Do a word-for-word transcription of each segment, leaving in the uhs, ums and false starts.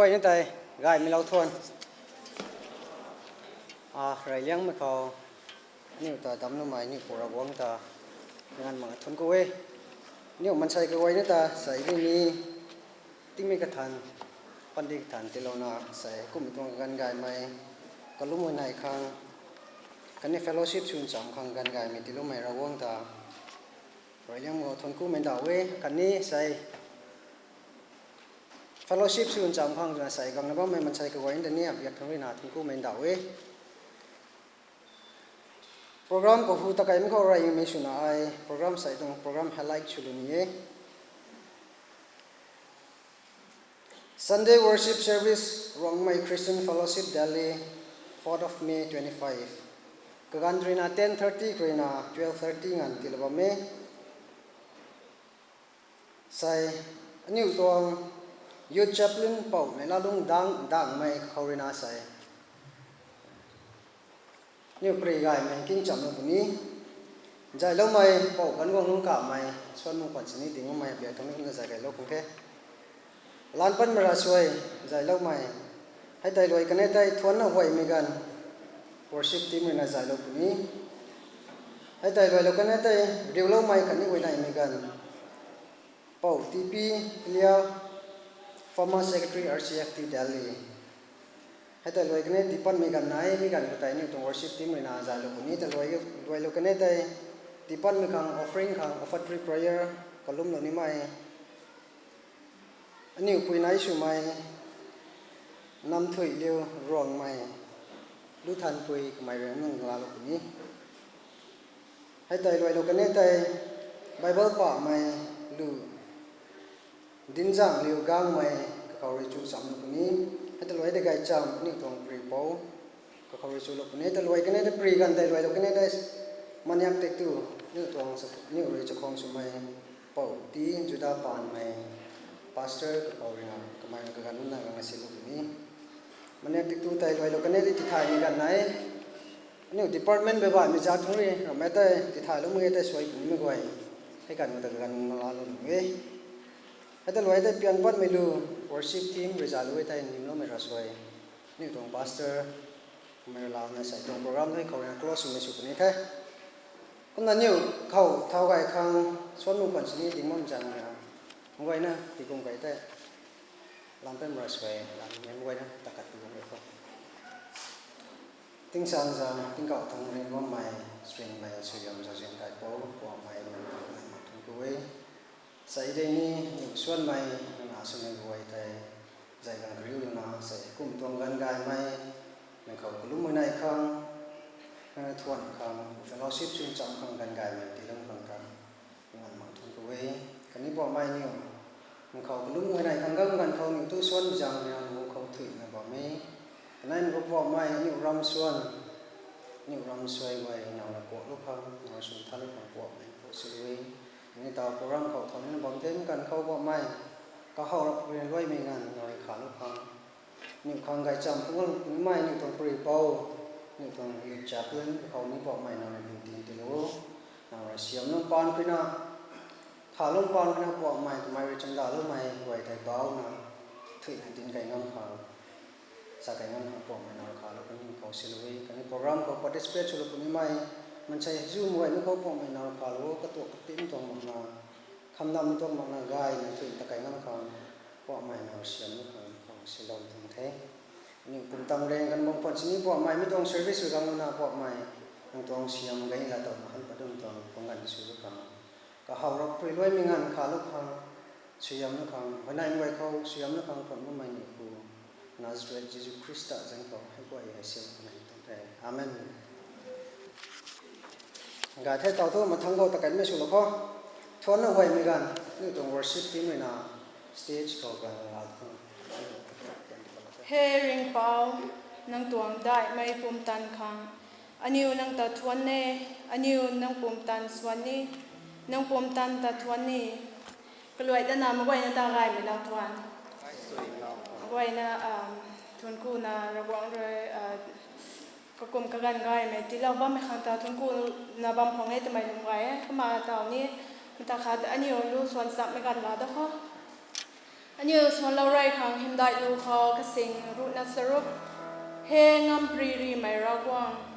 Ai ni tei, gaymei lou thuan. A, reyliangmei khou, aniu ta damcloumei aniu Pu Ravguangc ta nganv mak thuanc ku e. Aniu maansei kaguayna ta sei ni ni, tingmei kathan, pandi kathan tiilouna sei kummei tuang ganv gaymei, kalumui nai khang, khatni fellowship sw ncham khang ganv gaymei tiiloumei Ravguangc ta reyliang khou thuanc kumei ndauh e. Khatni sei fellowship sw ncham khang twna sei guangna bammei maansei kaguayna ta ni abiak thangc ruina thuanc kumei ndauh e. Program khou hu ta kaimei khou reymei swna ai program sei tuang program highlight swlou ni e. Sunday Worship Service, Rongmei Christian Fellowship, Delhi, fourth of May twenty five. Kaganv ruina ten thirty khou ruina twelve thirty nganv tiilou bam e. Sei, aniu tuang Youth Chaplain Pou Neihlalung Dang, Dangmei khou ruina sei, aniu pary gaymei king chamlou puni. Zayloumei Pou Kanguanglung Kamei, suan mung khwan sini ding makmei abiak thangc ruina zay gaylou khang the. Lan Panmei Ravsuai, zayloumei. Hei tei luai kanei tei Thuanna Huaymei Ganv, worship team ruina zaylou puni. Hei tei luailou kanei tei Riuloumei khatni Huayneymei Ganv, Pou T P Lia, former secretary R C F T Delhi. Hei tei luai kanei tiipatmei ganv nai, mi ganv khou tei aniu tuang worship team ruina zaylou puni. Tei luai, luailou kanei tei tiipatmei khang, offering khang, offertory prayer kalumlou nimei, aniu pui nai swmei, Namthuiliu Ruangmei, Luthanpui kamei rui nunc laalou puni. Hei tei luailou kanei tei Bible pamei Lu, Dinzangliu Gangmei, kakhou rui chu chamlou puni. Hei tei luai tei gaychamv aniu tuang pary pou, kakhou rui chulou puni. Hei tei luai kanei tei pary ganv tei luailou kanei tei Maniak Tektu, aniu tuang, aniu rui chakhwang swmei Pou T Juda Panmei, pastor kakhou ruina kamei kaganv nunc na gang asilou puni. Maniak Tektu tei luailou kanei tei tithaymei ganv nai. Aniu department beibaihmei zat thangc rui ramei tei tithayloumei tei suai punimei guay, hei ganv khou ta kaganv nunc laalou ni e. Hei tei luai tei Piangpatmei Lu, worship team rui zaylou e tei Nimloumei Ravsuai, aniu tuang pastor, kamei rui launa sei tuang program hei khou ruina close swmei sw puni the. Kumna aniu khou thau gay khang suan mung khwan sini ding bam zaeng ruina, meic guayna tiikum key tei, Lan Panmei Ravsuai, Lan Nimei meic guayna takat pi bam e khou. Tingsaengzaeng tingkauh thangc ring bammei, suaihiamei, suaihiam zauzian kaipouc Poubauhmei, nang ta nganv mak thuanc ku e. Sei de ni, aniu suanmei, nang na swmei guay tei, zay ganv kariulouna sei kum tuang ganv gaymei, nang khou kalumui nai khang, nang thuan khang, fellowship sw ncham khang ganv gaymei tiilou khang ta nganv mak thuanc ku e. Khatni Poubauhmei aniu, nang khou kalumui nai khang ganv ganv khou aniu tu suan zaeng ruina nang khou thuina bam e. Kanei nang khou Poubauhmei aniu ram suan, aniu ram suai guay nang rui kuaklou khang, nang rui swn thalou khang Poubauhmei khou silou e. Khatni taw program khou thau nina bam the mi ganv khou Poubauhmei, kahaw rap rui luaimei ganv nang rui khalou khang, aniu khang gaychamv phungc ngamei aniu tuang pary pou, aniu tuang youth chaplain kakhou ni Poubauhmei nang rui lungtin tiilou, nang rui siamlou paan khruina, khalou paan khruina Poubauhmei kamei rui chamdaloumei guay tei bauna, thuina dinc key ngam khang, sa key ngam khang Poubauhmei nang rui khalou khang aniu khou silou e. Khatni program khou participate swlou punimei, maansei hei zumei guay ni khou Poubauhmei nang rui khalou, katuak katim tuang makna, khamnam tuang makna gayna thuina ta key ngam khang, Poubauhmei nang rui siamlou khang khou silou tuang the. Aniu pumtan rang kan bam khwan sini Poubauhmei mi tuang service rui ganglouna Poubauhmei, nang tuang siam gay laa towna han pat dun tuang khang ganv swlou khang, kahaw rap rui luaimei ganv khalou khang, suaihiamlou khang, huayney guay khou suaihiamlou khang khwan bammei aniu Pu, Nazareth Jisu Khrista zaeng khou hei guay hei siam kan tuang the. Amen. Gay the taw thu mathangc khou ta kanmei swlou khou, Thuanna Huaymei Ganv, aniu tuang worship team ruina stage khou ganv laa khang. He Ringhpouc, nang tuang daihmei pumtan khang, aniu nang ta thuan e, aniu nang pumtan suan ni, nang pumtan ta thuan ni. Kaluai dana meic guayna ta gaymei lou thuan. Meic guayna, thuan kuna Ravguangc rui, kakum kaganv gaymei tiilou bammei khang ta thuan kuna bam khang e twmei lwm gay e. Kumna taw ni, mata khat aniu lu suan chammei ganv laa da khou, Aniu suanlou rey khang hymdaih lu khou kasing ruhna charuk. He ngamparymei Ravguangc.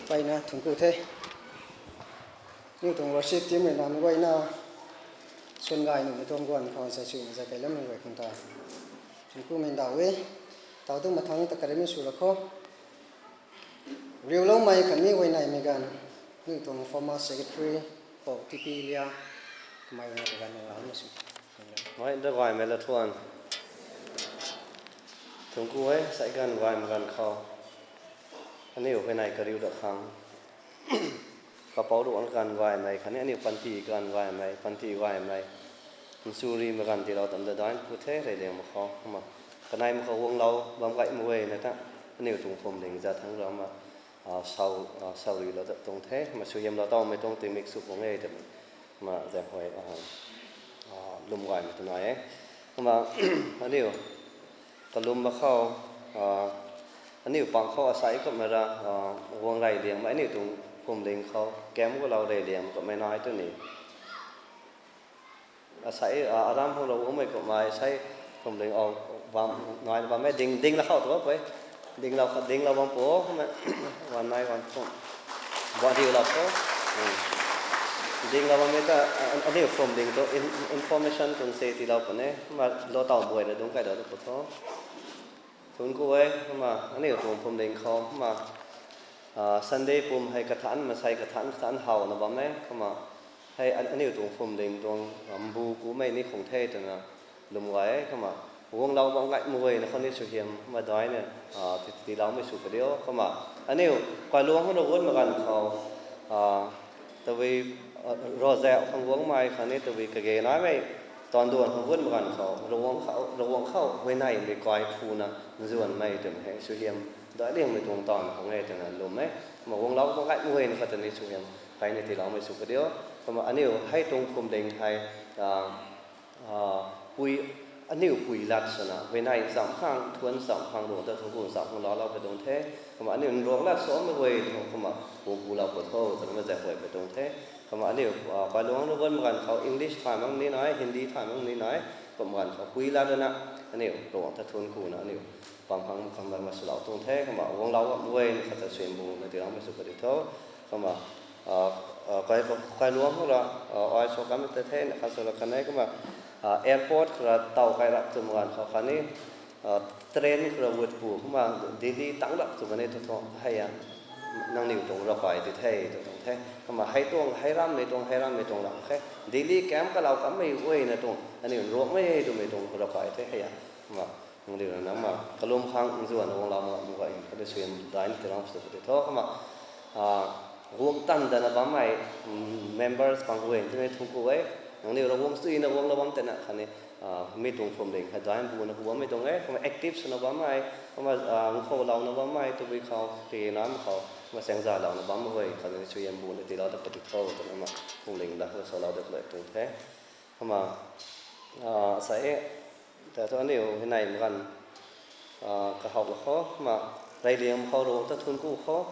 Peyna thunku the. Aniu tuang worship team rui na mei guayna swn gay nuhmei tuang guan khou sa suna zay kailam mei guay khang ta thunkumei ndauh e. Tau tu mathang ta karimei sw ra kho. Riuloumei khatni huayneymei ganv, aniu tuang former secretary, Pou T P Lia, kamei rui na kaganv nang lau na sw. Mei da gaymei la thuan. Thunku e, sai ganv gaymei ganv khou aniu huayney kariu da khang, kapouc ruang ganv gaymei khatni aniu panty ganv gaymei, panty gaymei, nsurimei ganv tiilou tam da dain ku the reyliangmei khou. Kumna kaneimei khou guanglou bam gaymei guayna ta aniu tuang phuamling za thangc rui na saurilou da tuang the. Kumna suaihiamlou tawmei tuang tingmik sw pung e twmei kumna zaeng huay lwm gaymei tw nai e. Kumna aniu kalum ma khou, aniu pang khou asai kumna ra guang reyliangmei aniu tuang phuamling khou camp gulou reyliang kummei nai tu ni. Asai aram khou rou guangmei kummei sai phuamling nai bam e, ding ding la khou tu pui. Ding la ding la bam pu kumna, one nai one pu. Badiu la khou ding la bammei ta aniu phuamling tu information tuang se tiilou puni. Kumna lou taw buay na dungc kailou tu pu tho. Thunku e. Kumna aniu tuang phuamling khou kumna Sunday pum hei kathanc, masei kathanc, kathanc howna bam e. Kumna hei aniu tuang phuamling tuang mbu kumei ni khung the twna lwm gay e. Kumna guanglou bam gaymei guayna khou ni suaihiam kumna daina tiiloumei sw kadiu. Kumna aniu kailuang khou na guanmei ganv khou tabui Roselle khang guangmei khatni tabui kage naimei taanduan khang guanmei ganv khou Ravguangc khou huayneymei kai phuna nzuanmei twmei hei suaihiam daic liangmei tuang taanv khang e twna lwm e. Kumna guanglou bam gaymei guayna khou ta ni suaihiam kaina tiiloumei sw kadiu. Kumna aniu hei tuang phuamling hei pui, aniu pui lat swna huayney ncham khang, thuan ncham khang, ruang ta thunku ncham khang laalou pui tuang the. Kumna aniu nruang lat swmei guay khou kumna guang kulou pui tho twna zaeng huay pui tuang the. Kumna aniu kailuang na guanmei ganv khou English thay mak ni nai, Hindi thay mak ni nai, kum ganv khou pui lat rana aniu ruang ta thuan kuna aniu pam khang khang lat ma swlou tuang the. Kumna guanglou bam guayna khou ta suaihiam buna tiiloumei sw kadiu tho. Kumna kailuang khou ra ai sw kamei ta the na kha sw ra khan e. Kumna airport khou ra taw kai rap twmei ganv khou khatni train khou ra gut pu kumna Delhi tang rap tw kani thu thu hei a, nangniw tuang ravkai di the tw tuang the. Kumna hei tuang hei rammei tuang hei rammei tuang ram khe, Delhi camp kalau kammei guayna tuang aniu nruangmei twmei tuang ravkai the hei a. Kumna nangniw na nangma kalum khang nzuan guanglou ma mu gay khatni suaihiam daina tiiloumei sw kadiu tho. Kumna guang tan dana bammei members pang guay twmei thunku e. Nangniw Ravguangc suina guanglou bam tena khatni mi tuang phuamling hei daina buna ku bammei tuang e. Kumna active swna bammei, kumna nkhoulouna bammei, tabui khou kage naimei khou kumna saengzaylouna bammei guay khatni suaihiam buna tiilou ta kadiu tho twna kumna phuamling da khou salou da kalui tuang the. Kumna sa e, ta thu aniu huayneymei ganv kahowlou khou kumna reyliangmei khou ruang ta thuan ku khou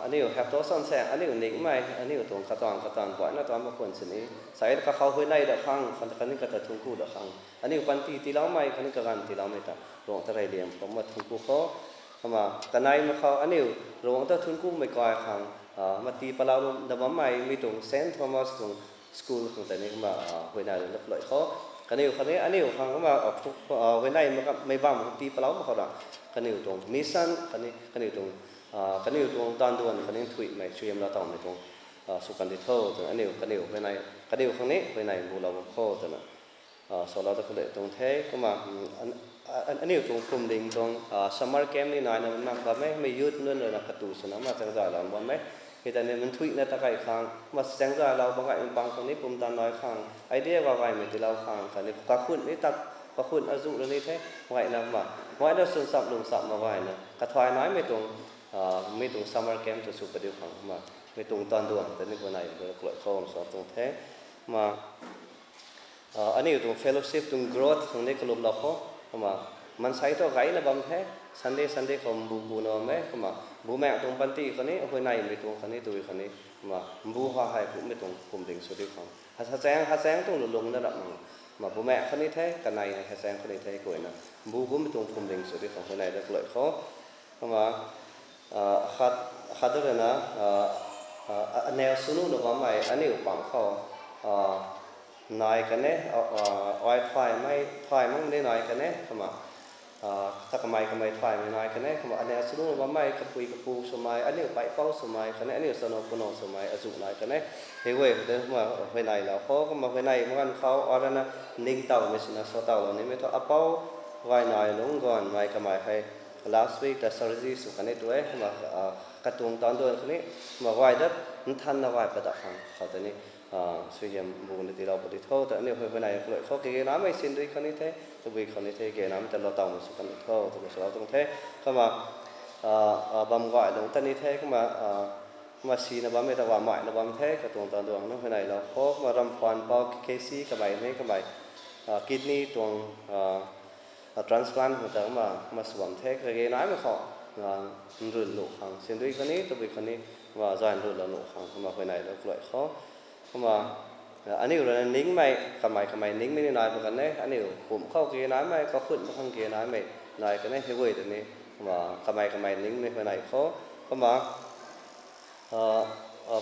aniu heptou san saeng aniu ningmei aniu tuang kataanv kataanv baihna tuang ma khwan sini sa e, kakhou huayney da khang khatni kata thuan ku da khang aniu panty tiiloumei khatni kaganv tiiloumei ta ruang ta reyliangmei khou kumna thuan ku khou. Kumna kaneimei khou aniu ruang ta thuan kumei kai khang mati palau da bammei mi tuang Saint Thomas tuang school khang tei ni kumna huayney rui lak lui khou kaniw khatni aniu khang kumna huayneymei bam ti palau ma khou ra kaniw tuang mission khatni kaniw tuang kaniw tuang taanduan khatni thuihmei suaihiamlou tawmei tuang sw kandi tho twna aniu kaniw huayney kaniw khang ni huayney bulou bam khou twna salou ta kalui tuang the. Kumna aniu tuang phuamling tuang summer camp ni naina mak bam e, mei youth nunc rui na katu swna kumna saengzaylou bam e. Hei ta ni manthuihna ta kai khang kumna saengzaylou bam gaymei pang khang ni pumtan nai khang idea ga gaymei tiilou khang khatni kakhun ni tak kakhun azuh rui ni the, gayna kumna gayna swn sap lung sap mak gayna kathay naimei tuang mi tuang summer camp tu sw kadiu khang kumna mi tuang taanduan ta ni huayney rui kalui khou sa tuang the. Kumna aniu tuang fellowship tuang growth khang ni kalumlou khou kumna maansei tu gayna bam the, Sunday Sunday khou mbu kuna bam e. Kumna bumaengh tuang panty khatni huayneymei tuang khatni tui khatni kumna mbu ha hei kumhmei tuang phuamling sw diu khang hachaeng hachaeng tuang lulungna rap mak kumna bumaengh khatni the kanei hei hachaeng khatni the kuayna mbu kumhmei tuang phuamling sw diu khang huayney rui kalui khou. Kumna Akhat, akhat rui na, aneu sunu na bammei aniu pang khou nai kan e, ai thay mei, thay mak ni nai kan e, kumna, ta kamei kamei thaymei nai kan e, kumna aneu sunu na bammei kapui kapu swmei, aniu paipouc swmei, khatni aniu chano puno swmei azuh nai kan e. Hei guay khou tei kumna huayneylou khou, kumna huayney mak ganv khou, arana ningtowmei swna sa tawlou nimei thu, apou gay nai lungc ganmei kamei hei last week ta surgery sw kan e tu e, kumna, katuang taanv duan khou ni, kumna gay dat, nthanna gay padak khang khou tei ni, suaihiam bu na tiilou pw di tho, ta aniu hei huayney kaluai khou kage namei sindui khou ni the, tabui khou ni the, kage namei ta lou tawmei sw kan di tho, twna salou tuang the, kumna, bam gay lungc ta ni the, kumna, kumna sina bammei ta gay maina bam the, katuang taanv duan na huayneylou khou, kumna ramphwan pou kesi kamei ni kamei, kidney tuang, transplant hei ta kumna, kumna sw bam the, kage namei khou, nrun nuh khang, sindui khou ni, tabui khou ni, kumna zay nrunlou nuh khang, kumna huayneylou kaluai khou. Kumna, aniu rui na ningmei, kamei kamei ningmei ni nai pw kan e, aniu pumc khou kage namei, kakhun mak khang kage namei nai kan e, hei guay tei ni, kumna kamei kamei ningmei huayney khou. Kumna,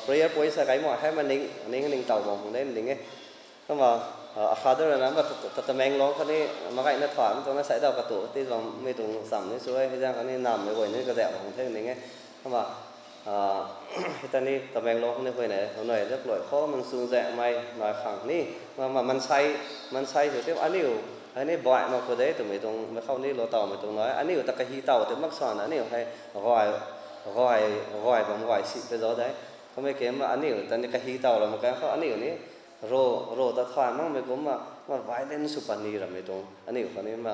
prayer point sa kai ma hei ma ning, ning, ningtow bam hang de ning e. Kumna, akhat rui na, kumna, ta, ta, Tamenglong khou ni, mak gayna thay, mei tuang na sai daw katu, ti bammei tuang cham ni sw e, hei zaeng khou ni nammei guay ni kazauh bam the ning e. Kumna, hei ta ni Tamenglong khou ni huayney, huayney zak luai khou, mansung zaengmei nai khang ni, kumna, maansei, maansei sw ti aniu, hei ni baih mak khou de, twmei tuang, mei khou ni lou tawmei tuang nai, aniu ta kahi tow tei mak sana, aniu hei, gay, gay, gay bam gay si pei zauc de. Kummei kema aniu ta ni kahi towlou mak kan khou aniu ni, ro, ro ta thay makmei kumna, kumna violence sw pat ni ramei tuang, aniu khou ni ma,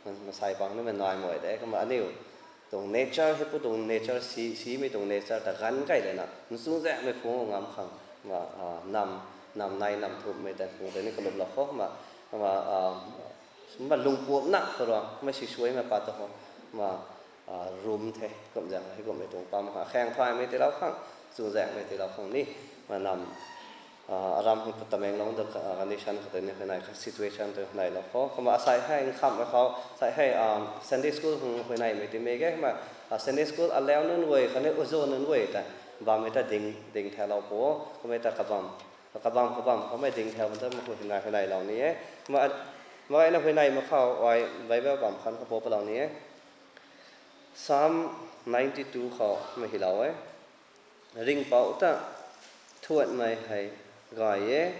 ma, masei pang ni mei nai mei de, kumna aniu tuang nature, hei pu tuang nature, si, simei tuang nature ta ganv kai lana, nchung zaengmei phungc ngam khang, kumna, nam, nam nei, nam thumhmei ta phungc tei ni kalumlou khou, kumna, kumna, kumna lungpuamna khou rui, kumna sisuaimei pat ta khou, kumna, rum the, kum zaeng hei kummei tuang pam khang, akhaeng thaymei tiilou khang, nchung zaengmei tiilou khang ni, kumna nam, aram hei Tamenglong ta, condition khou tei ni huayney khang situation tei huayneylou khou. Kumna asei hei nkhamhmei khou, asei hei, Sunday school khang huayneymei timei ge, kumna, Sunday school alauc nunc guay, khatni uzo nunc guay ta, bammei ta ding, ding thaulou pw, kummei ta kabam, kabam, kabam khoumei ding thau ta mak khou huayney, huayneylou ni e. Kumna, mak gayna huayney mak khou, ai Bible bam khan khou pw palou ni e. Psalm ninety two khou mei hylou e. Ringhpouc ta thuanmei hei gay e,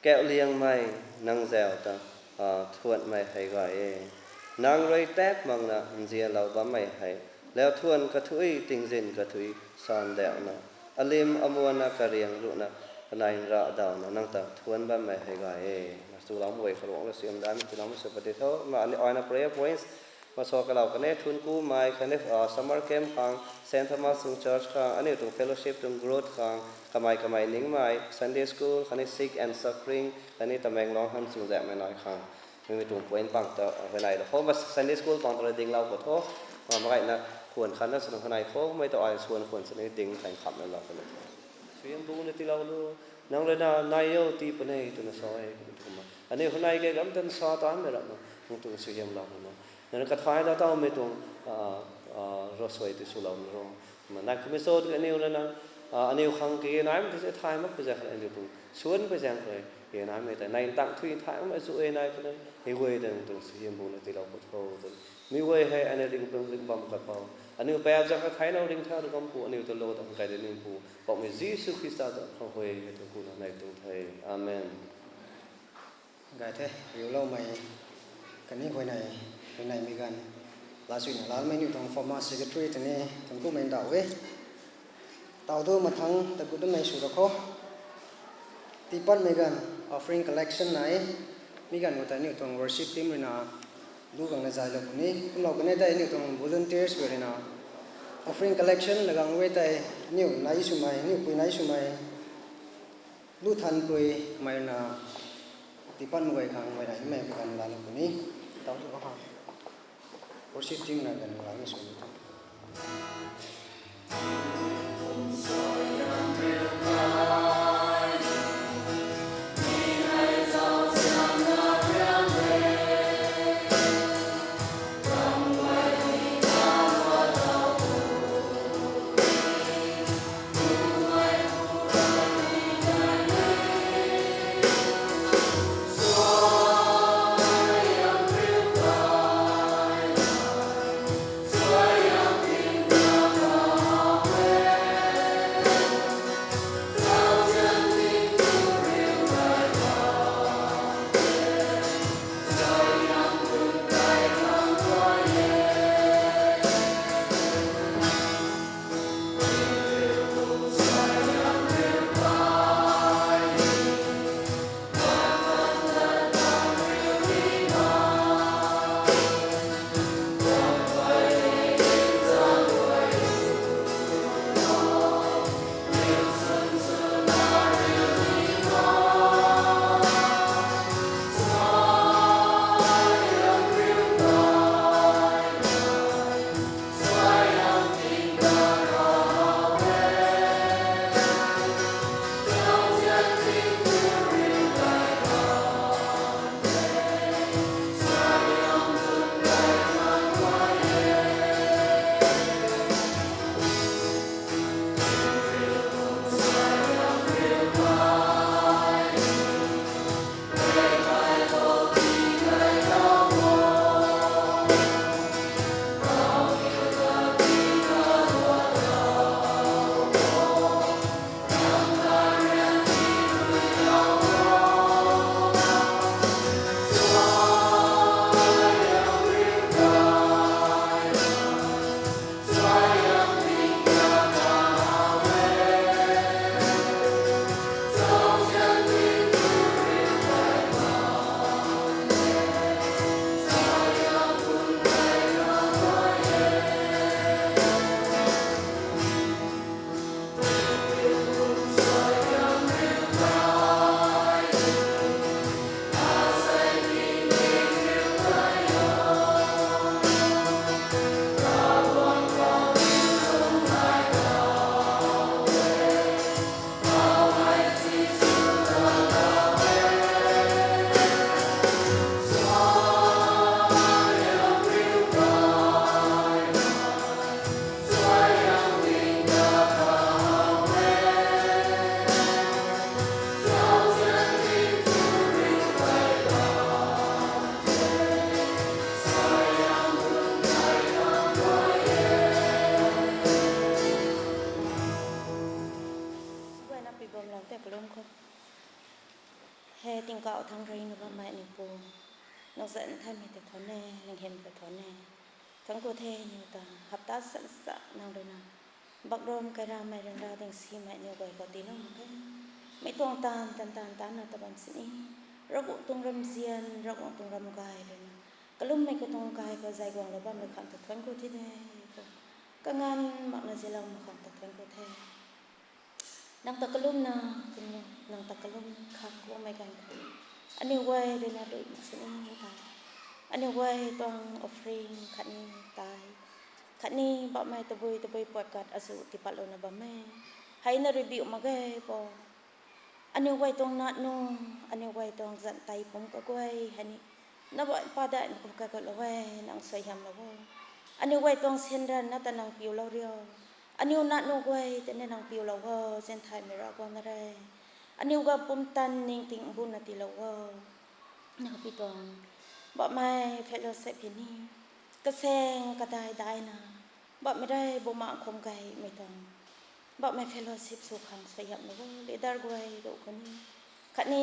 kauhliangmei nang zauc ta, thuanmei hei gay e. Nang rui tak makna nzianlou bammei hei, lau thuan kathuic, tingzin kathuic, sandauhna, alim amuanna kariang ruhna, kanei nra dawna nang ta thuan bammei hei gay e. Swloumei guay khou Ruangmei suaihiam daihmei tiiloumei sw pat di tho. Kumna aniu, ai na prayer points, kumna sa kalou kan e, thuanc kumei khatni, summer camp khang, Saint Thomas tuang church khang, aniu tuang fellowship tuang growth khang, kamei kamei ningmei, Sunday school khatni sick and suffering, khatni Tamenglong khang nchung zaengmei nai khang, mei, mei tuang point pang ta huayneylou khou, kumna Sunday school pang ta rui dinglou khou tho, mak gayna khwan khatna swna huayney khou, mei ta ai swan khwan sini ding thang khamhna lou kan e. Suaihiam bu na tiilou lu, nang rui na nai o tii puni twna sa e, kumna. Aniu huayney kei gam tan sa tanmei ramna, nang tuang suaihiam lou na, nang kathaylou tawmei tuang, ro suai ti swlou na ro. Kumna nai kummei cho tiki aniu rui na, aniu khang kage naimei tei thay mak pui zaeng khou aniu tuang swan pui zaeng khou, kage naimei tei nai ntang thui thay makmei azuh e nai puni, hei guay ta nang tuang suaihiam bu na tiilou khou tho twna. Mi guay hei aniu ringpum ringhbam kapou, aniu paap zaeng khou theilou ringcthau rui bam pu, aniu ta lou ta hang kai de ning pu, Poubauhmei Jisu Khrista ta khang huay hei tu kuna nai tuang the. Amen. Gay the, riuloumei, khatni huayney, huayneymei ganv, lasuina lalmei aniu tuang former secretary tei ni thuanc kumei ndauh e. Taw tu mathangc ta gut damei sw ra khou. Tiipatmei ganv offering collection nai e. Mi ganv khou tei aniu tuang worship team rui na lu gangna zaylou puni. Kumlou kan e tei aniu tuang volunteers guay rui na offering collection la gang e tei aniu nai swmei, aniu pui nai swmei, lu thanpui kamei rui na tiipatmei guay khang huayneymei ganv laalou puni. Taw tu ha. Worship team na ganv laalou sw ni tho. Tei kalum khou. He tingkauh thangc ringna bammei aniu Pu, nang zanc thaymei ta thuan e, nang hym ta thuan e. Thuanc ku the aniu ta hapta sansa nang ruina background kairamei ryanra ding simei aniu guay khou tiilou mak ge. Mei tuang taanv tan taanv taanna ta bam sini, Ravguangc tuang ramzian, Ravguangc tuang ramgay ruina kalummei khou tuang kai khou zay guanglou bammei khang ta thuanc ku thi de. Kanganv makna zilou mak khang ta thuanc ku the. Nang ta kalumna, nang ta kalum khang kummei ganv khou aniu guay ruina rui mak sini ta, aniu guay tuang offering khatni tithe, khatni bammei tabui tabui puat kat azuh tipatlouna bam e. Heina rui biu mak ge Pu. Aniu guay tuang nanu, aniu guay tuang zanc tei pumc kaguay hei ni, na guay pa daihmei khou kagutlou e, nang suaihiamlou o. Aniu guay tuang synranna ta nang piulou rio. Aniu nanu guay tei ni nang piulou o, zinthaymei Ravguangc na re. Aniu ga pumtan ningting buna tiilou o. Nang pi tuang bammei fellowship hei ni kasaeng kadai daina bammei rei bumaengc khum gaymei tuang bammei fellowship sw khang suaihiamlou o, leader guay ru khou ni, khatni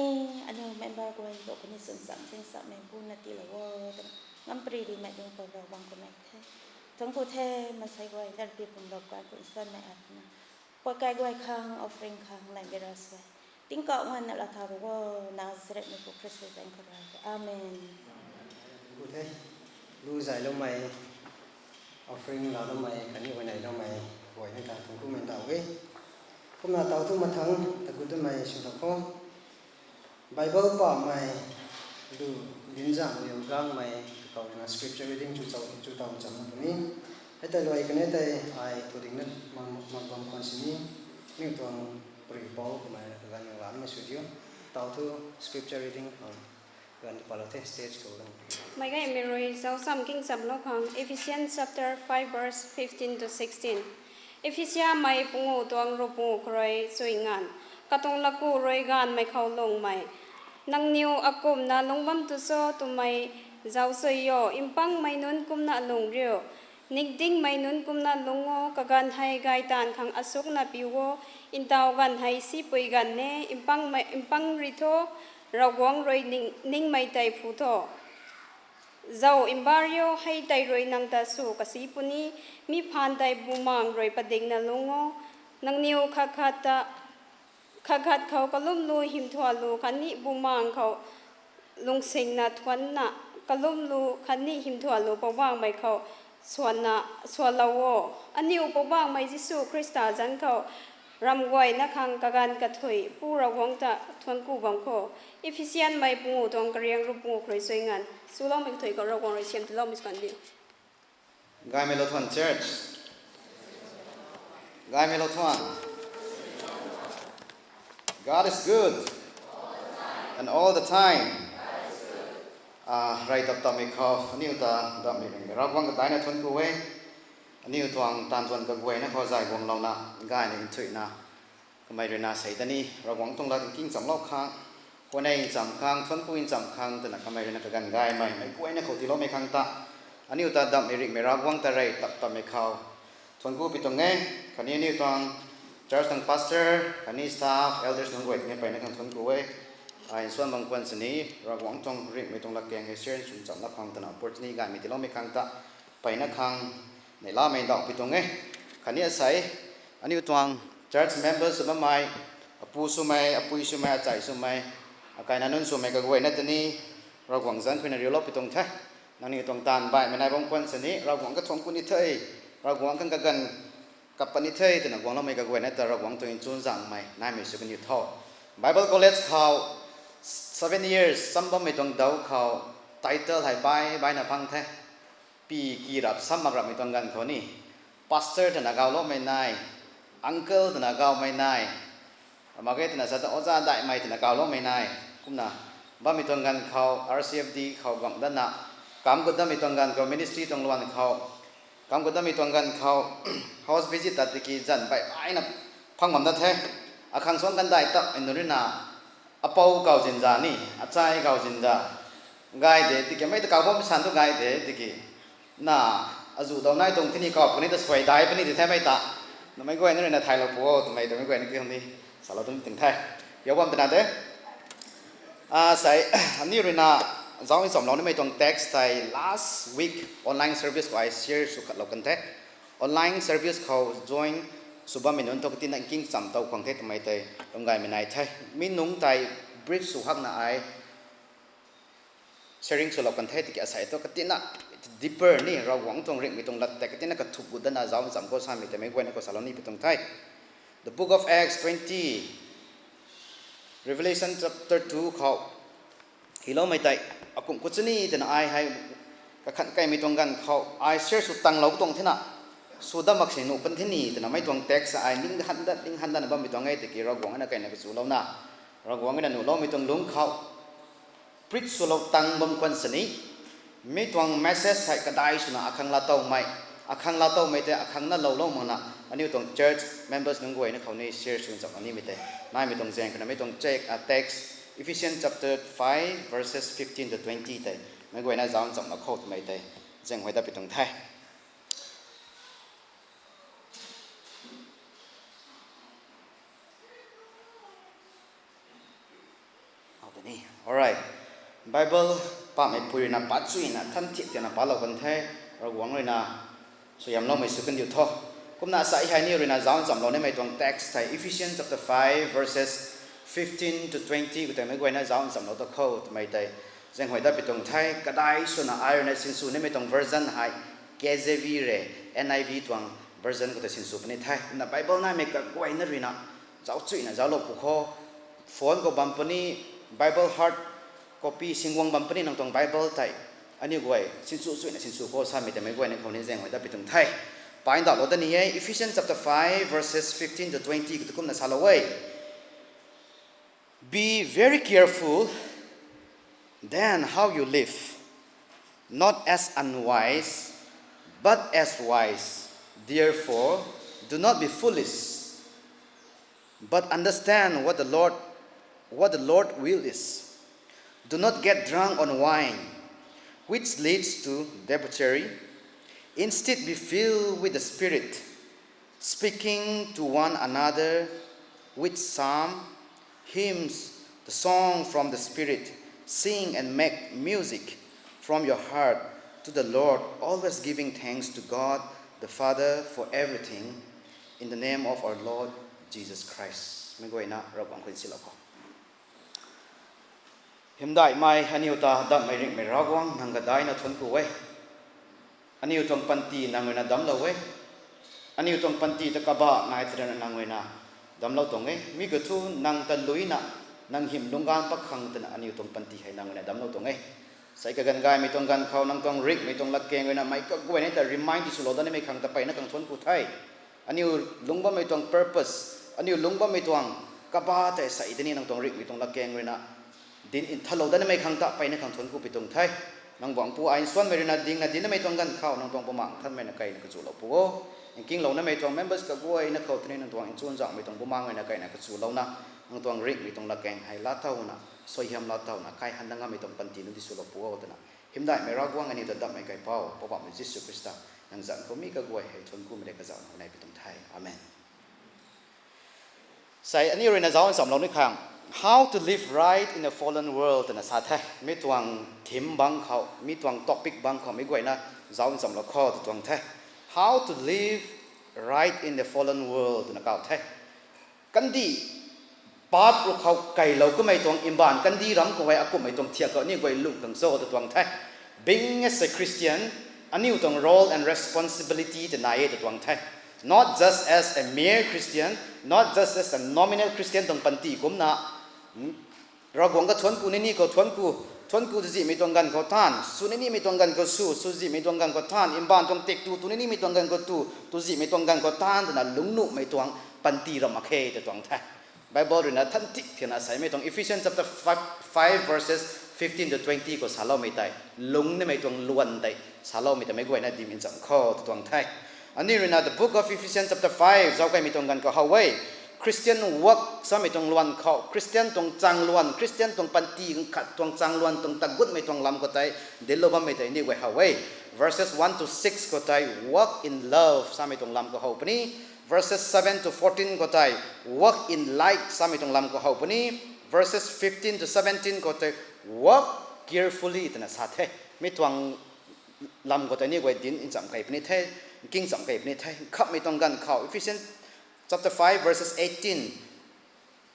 aniu member guay ru khou ni chwnchamh chingsammei buna tiilou o, twna ngam pary rimei ding Pu Ravguangc khou nei the. Thuanc ku the, maansei guay danpi pumlou kan khou nsuanmei atna puat kai guay khang offering khang neimei ra suai tingkauh nganvna laa tha ru o, Nazarethmei Pu Khrista zanc khou ra. Amen. Thuanc ku the, lu zayloumei, offering laaloumei khatni huayneyloumei guay ni ta thuanc kumei daw e. Kumna taw thu mathangc tagut twmei swlou khou, Bible pamei lu dinzang liu gangmei khou ruina scripture reading chu taw, chu taw chamna puni. Hei tei luai kan e tei ai thu dingna mak, mak bam khwan sini, aniu tuang pary pou kamei rui kaganv lanmei sw diu. Taw thu scripture reading khou kaganv palou the stage khou lan. Meic gaymei rui zauc sam kingchamlou khang Ephesians chapter five verse fifteen to sixteen. Ephesiamei pungu tuang ru pungu khou rui chui nganv. Katuang laku rui gaanvmei khou lungmei. Nangniw akumhna lungc bam tu cho twmei zauc chui o, mpangmei nunc kumna lungc riu. Nikdingmei nunc kumna lungc o, kaganv hei gaytaanv khang asukna piu o, ntaw ganv hei sipui ganv e, mpangmei, mpang ri tho, Ravguangc rui ning, ningmei tei phu tho. Zauc mbario, hei tei rui nang ta sw kasi puni, mi phaan tei bumaengc rui padikna lungc o, nangniw khat khat ta, khat khat khou kalumlu hymthualu khatni bumaengc khou lungsingna thuanna, kalumlu khatni hymthualu Poubauhmei khou swanna, swanlou o. Aniu Poubauhmei Jisu Khrista zanc khou ramguayna khang kaganv kathuic Pu Ravguangc ta thuanc ku bam kho. Ephesianmei pungu tuang kariang ru pungu khou rui chui nganv. Swloumei kathuic khou Ravguangc rui siam tiiloumei sw kan diu. Gaymei lou thuan, church. Gaymei lou thuan. God is good. And all the time. Ah, rey tap tapmei khou aniu ta dammei ringmei Ravguangc kadaina thuanc ku e. Aniu tuang taanv tuan kaguayna khou zay guanglouna, gayna nthuihna, kamei ruina sei ta ni Ravguangc tuang lat kingchamlou khang, huayney ncham khang, thuanc ku ncham khang twna kamei ruina kaganv gaymei meic guayna khou tiiloumei khang ta, aniu ta dammei ringhmei Ravguangc ta rey tap tapmei khou thuanc ku pi tuang e. Khatni aniu tuang church tuang pastor khatni staff, elders nunc guay ta ni mpeyna khang thuanc ku e. Ai nsuan bam khwan sini, Ravguangc tuang ringhmei tuang latkaeng hei share nchumh chamlou khang twna opportunity gaymei tiiloumei khang ta mpeyna khang neihlamei ndauh pi tuang e. Khatni asei, aniu tuang church members sw bammei, apu swmei, apui swmei, achai swmei, akaina nunc swmei kaguayna ta ni Ravguangc zanc khou na riulou pi tuang the. Nangniw tuang taanv baihmei nai bam khwan sini, Ravguangc kathuanc ku ni the, Ravguangc khang kaganv kap pat ni the twna guangloumei kaguayna ta Ravguangc tuang nchunzangmei naimei sw kaniw tho. Bible College khou seven years cham bammei tuang dau khou title hei bai baina phang the. Pi ki rap sam mak rapmei tuang ganv khou ni, pastor twna gauloumei nai, uncle twna gaumei nai, mak ge twna sa ta oja daihmei twna gauloumei nai. Kumna bammei tuang ganv khou R C F D khou guang datna, kam gut datmei tuang ganv khou ministry tuang luan khou, kam gut datmei tuang ganv khou house visit tat tiki zanc baih baina phang bam dat the. Akhang suang kan dai tap nunc ruina, apou kau zinza ni, achai kau zinza, gay de tiki mei ta kau bam san tu gay de tiki, na, azuh dau nai tuang tini kau puni ta suai dai puni ti themei ta, namei guayna ruina thailou pu o twmei twmei guayna ki hang ni Salou tung ting the. Yau bam twna de. Asei, aniu ruina zauc nchamlou nimei tuang text tei last week online service khou ai share sw khatlou kan the. Online service khou join sw bammei nunc thu katina nking cham tow khwang the twmei tei lungc gaymei nai the. Mi nungc tei brief sw hakna ai sharing swlou kan the, tiki asei thu katina deeper ni Ravguangc tuang ringhmei tuang lat tei katina kathuk gut dana zauc ncham khou samei tei meic guayna khou salou ni pi tuang the. The book of Acts twenty, Revelation chapter two khou hiloumei tei, akum khou chuni twna ai hei kakhan kaimei tuang ganv khou ai share sw tanglou tuang thena, sw dat mak si nuh pan the ni twna mei tuang text ai ning han dat, ning han datna bammei tuang e, tiki Ravguangc na kaina kachulouna, Ravguangc na nuhloumei tuang lungc khou preach swlou tang bam khwan sini, mi tuang message hei kadai swna akhang laatowmei, akhang laatowmei tei akhang na loulou makna, aniu tuang church members nunc guayna khou ni share sw nchamlou nimei tei naimei tuang zaeng khana mei tuang check, a text, Ephesians chapter five verses fifteen to twenty tei meic guayna zauc nchamlou khou twmei tei zaenghuay dat pi tuang the. Alright. Bible pamei pui ruina pat chuyna than thik tiana palou kan the, Ravguangc ruina suaihiamloumei sw kandiu tho. Kumna sa hei ni ruina zauc nchamlou nimei tuang text hei Ephesians chapter five verses fifteen to twenty khou tei meic guayna zauc nchamlou ta khou twmei tei zaenghuay dat pi tuang the. Kadai swna ai ruina sinsw nimei tuang version hei K J V re, N I V tuang version khou tei sinsw puni the. Kumna Bible naimei kaguayna ruina zauc chuyna zauclou pw khou, phone khou bam puni, Bible hard copy singguang bam puni nang tuang Bible tei aniu guay sinsw chuyna sinsw khou samei tei meic guayna khou ni zaenghuay dat pi tuang the. Pai ndauhlou dat ni e, Ephesians chapter five verses fifteen to twenty khou tu kumna salou e. Be very careful then how you live, not as unwise, but as wise. Therefore, do not be foolish, but understand what the Lord, what the Lord will is. Do not get drunk on wine, which leads to debauchery. Instead, be filled with the Spirit, speaking to one another with psalm, hymns, the song from the Spirit. Sing and make music from your heart to the Lord, always giving thanks to God the Father for everything, in the name of our Lord Jesus Christ. Meic guayna Ravguangc khou nsilou khou. Hymdaihmei, aniu ta dammei ringhmei Ravguangc, nang kadaina thuanc ku e. Aniu tuang panty nang ruina damclou e. Aniu tuang panty ta kabah nai thei ruina nang ruina damclou tuang e. Mi kathu nang ta luina, nang hym lungc ganv pak khang twna aniu tuang panty hei nang ruina damclou tuang e. Sei kaganv gaymei tuang ganv khou nang tuang ringhmei tuang latkaeng ruina meic kaguayna ta remind ti swlou dat nimei khang ta mpeyna khang thuanc ku the. Aniu lungc bammei tuang purpose, aniu lungc bammei tuang kabah tei sei tini nang tuang ringhmei tuang latkaeng ruina dinc nthanlou dat nimei khang ta mpeyna khang thuanc ku pi tuang the. Nang buangh pu ai nsuanmei ruina dingna dinc nimei tuang ganv khou nang tuang Bumaengh Nthanmei na kaina kachulou pw o. Nkinglou nimei tuang members kaguayna khou tini nang tuang nchunzanghmei tuang Bumaengh ruina kaina kachulouna, nang tuang ringhmei tuang latkaeng hei laatowna, suaihiam laatowna kai han na ngammei tuang panty nunc ti swlou pw o twna, hymdaihmei Ravguangc, aniu ta dammei kaipouc, Poubauhmei Jisu Khrista, nang zanc khou mi kaguay hei thuanc kumei le kazauhna nai pi tuang the. Amen. Sei aniu ruina zauc nchamlou ni khang, How to Live Right in a Fallen World twna sa the. Mi tuang theme bang khou, mi tuang topic bang khou meic guayna zauc nchamlou khou tw tuang the. How to live right in the fallen world twna kau the. Kandih paap rui khou kailou kamei tuang mbaanv kandih ram khou hei akumhmei tuang thiak khou aniu guay lungh khang cho tw tuang the. Being as a Christian, aniu tuang role and responsibility tei nai e tw tuang the. Not just as a mere Christian, not just as a nominal Christian tuang panty kumna, Ravguangc kathuanc ku nini khou thuanc ku, thuanc ku tuzihmei tuang ganv khou taanv, sw ninimei tuang ganv khou sw, sw zihmei tuang ganv khou taanv, mbaanv tuang tik tu, tu ninimei tuang ganv khou tu, tuzihmei tuang ganv khou taanv twna lungc nuhmei tuang panty ram mak khe tw tuang the. Bible ruina than thik thiana seimei tuang Ephesians chapter five, five verses fifteen to twenty khou saloumei tei, lungc nimei tuang luan tei saloumei tei meic guayna dim nchamc khou tw tuang the. Aniu ruina the book of Ephesians chapter five zauc kaimei tuang ganv khou how e. Christian work samei tuang luan khou, Christian tuang chang luan, Christian tuang panty khat tuang chang luan tuang tagutmei tuang lam khou tei dinclou bammei tei aniu guay how e. Verses one to six khou tei walk in love samei tuang lam khou how puni. Verses seven to fourteen khou tei, walk in light samei tuang lam khou how puni. Verses fifteen to seventeen khou tei, walk carefully twna sa the. Mi tuang lam khou tei ni guay dinc nchamh kei puni the, nking nchamh kei puni the. Khamhmei tuang ganv khou, Ephesians chapter five verses eighteen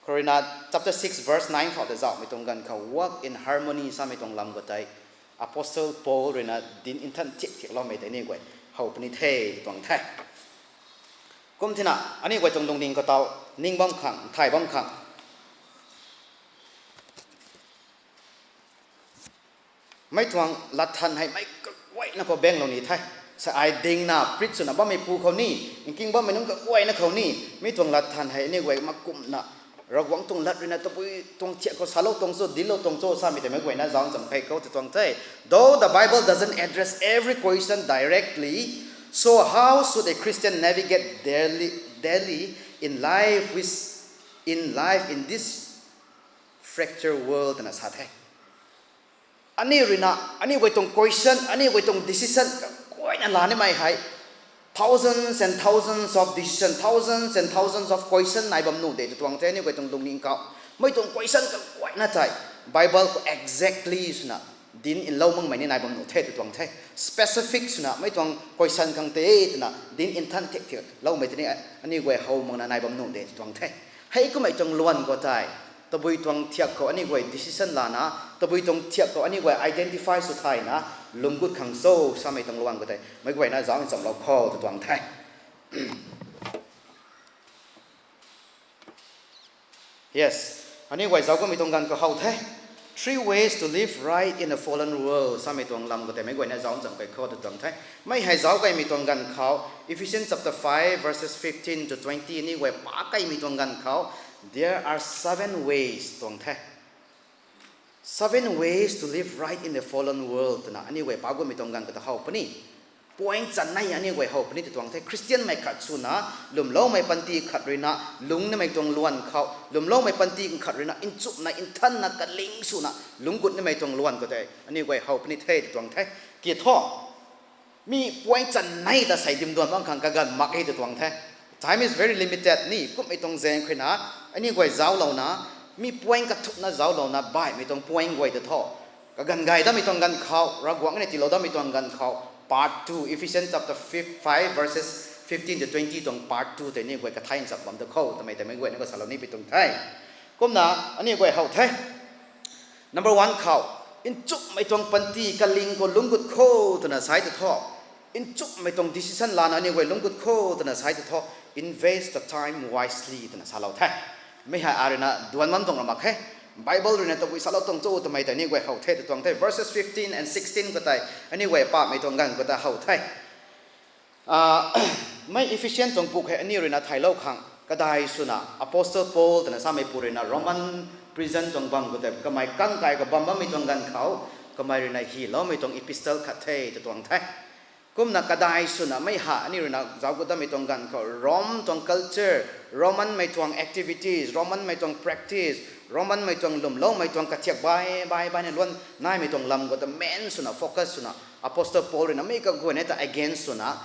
khou ruina chapter six verse nine khou ta zauhmei tuang ganv khou, walk in harmony samei tuang lam khou tei Apostle Paul ruina dinc nthan thiak thiakloumei tei ni guay how puni the tw tuang the. Kum thina, aniu guay tuang lungning khou tau ning bam khang, thay bam khang, mei tuang lat than hei mei kaguayna khou benglou ni the. Sa ai dingna preach swna bammeipu khou ni, nking bammei nunc kaguayna khou ni, mi tuang lat than hei aniu guay makumhna, Ravguangc tuang lat ruina tabui tuang thiak khou salou tuang cho, dinclou tuang cho samei tei meic guayna zauc nchamh kei khou tw tuang the. Though the Bible doesn't address every question directly, so how should a Christian navigate daily, daily in life with, in life in this fractured world twna sa the. Aniu ruina, aniu guay tuang question, aniu guay tuang decision kaguayna la nimei hei, thousands and thousands of decision, thousands and thousands of question nai bam nuh de tw tuang the aniu guay tuang lungning khou. Mei tuang question kaguayna tei Bible khou exactly swna dinc nlou makmei ni nai bam nuh the tw tuang the. Specific swna mei tuang question khang tei twna dinc nthan thiak thiakloumei tei ni aniu guay how makna nai bam nuh de tw tuang the. Hei kummei tuang luan khou tei, tabui tuang thiak khou aniu guay decision lana, tabui tuang thiak khou aniu guay identify sw thayna, lungc gut khang cho samei tuang luan khou tei meic guayna zauc nchamlou khou tw tuang the. Yes, aniu guay zauc kummei tuang ganv khou how the. Three ways to live right in a fallen world samei tuang lam khou tei meic guayna zauc nchamh kei khou tw tuang the. Mei hei zauc kaimei tuang ganv khou, Ephesians chapter five verses fifteen to twenty aniu guay pa kaimei tuang ganv khou, there are seven ways tuang the. Seven ways to live right in the fallen world twna aniu guay pa kummei tuang ganv khou ta how puni. Point chanei aniu guay how puni tw tuang the. Khristianmei khat swna, lwmloumei panty khat ruina, lungc nimei tuang luan khou, lwmloumei panty khat ruina nchumhna, nthanna, kaling swna lungc gut nimei tuang luan khou tei aniu guay how puni the tw tuang the. Ki thu, mi point chanei ta sei dim duan bam khang kaganv mak e tw tuang the. Time is very limited ni, kummei tuang zaeng khuina, aniu guay zauclouna, mi point kathumhna zauclouna baihmei tuang point guay ta thu, kaganv gay datmei tuang ganv khou, Ravguangc ni tiilou datmei tuang ganv khou, part two, Ephesians chapter five verses fifteen to twenty tuang part two tei aniu guay kathai nchamh bam ta khou twmei tei meic guayna khou salou nipui tuang the. Kumna, aniu guay how the. Number one khou, nchumhmei tuang panty kaling khou lungc gut kho twna sai ta thu, nchumhmei tuang decision lana aniu guay lungc gut kho twna sai ta thu, invest the time wisely twna salou the. Mi hei a ruina duan bam tuang ra mak khe. Bible ruina tabui salou tuang cho twmei tei aniu guay how the tw tuang the. Verses fifteen and sixteen khou tei aniu guay pamei tuang ganv khou ta how the. Mei Ephesian tuang book hei aniu ruina thaylou khang kadai swna Apostle Paul twna sameipu ruina Roman prison tuang bam khou tei kamei kangkai khou bam bammei tuang ganv khou, kamei ruina hyloumei tuang epistle khat the tw tuang the. Kumna kadai swna mei ha aniu ruina zauc gut datmei tuang ganv khou Rome tuang culture, Romanmei tuang activities, Romanmei tuang practice, Romanmei tuang lwmloumei tuang kathiak bai bai baina luan naimei tuang lam khou ta main swna focus swna Apostle Paul ruina mi kaguayna ta against swna,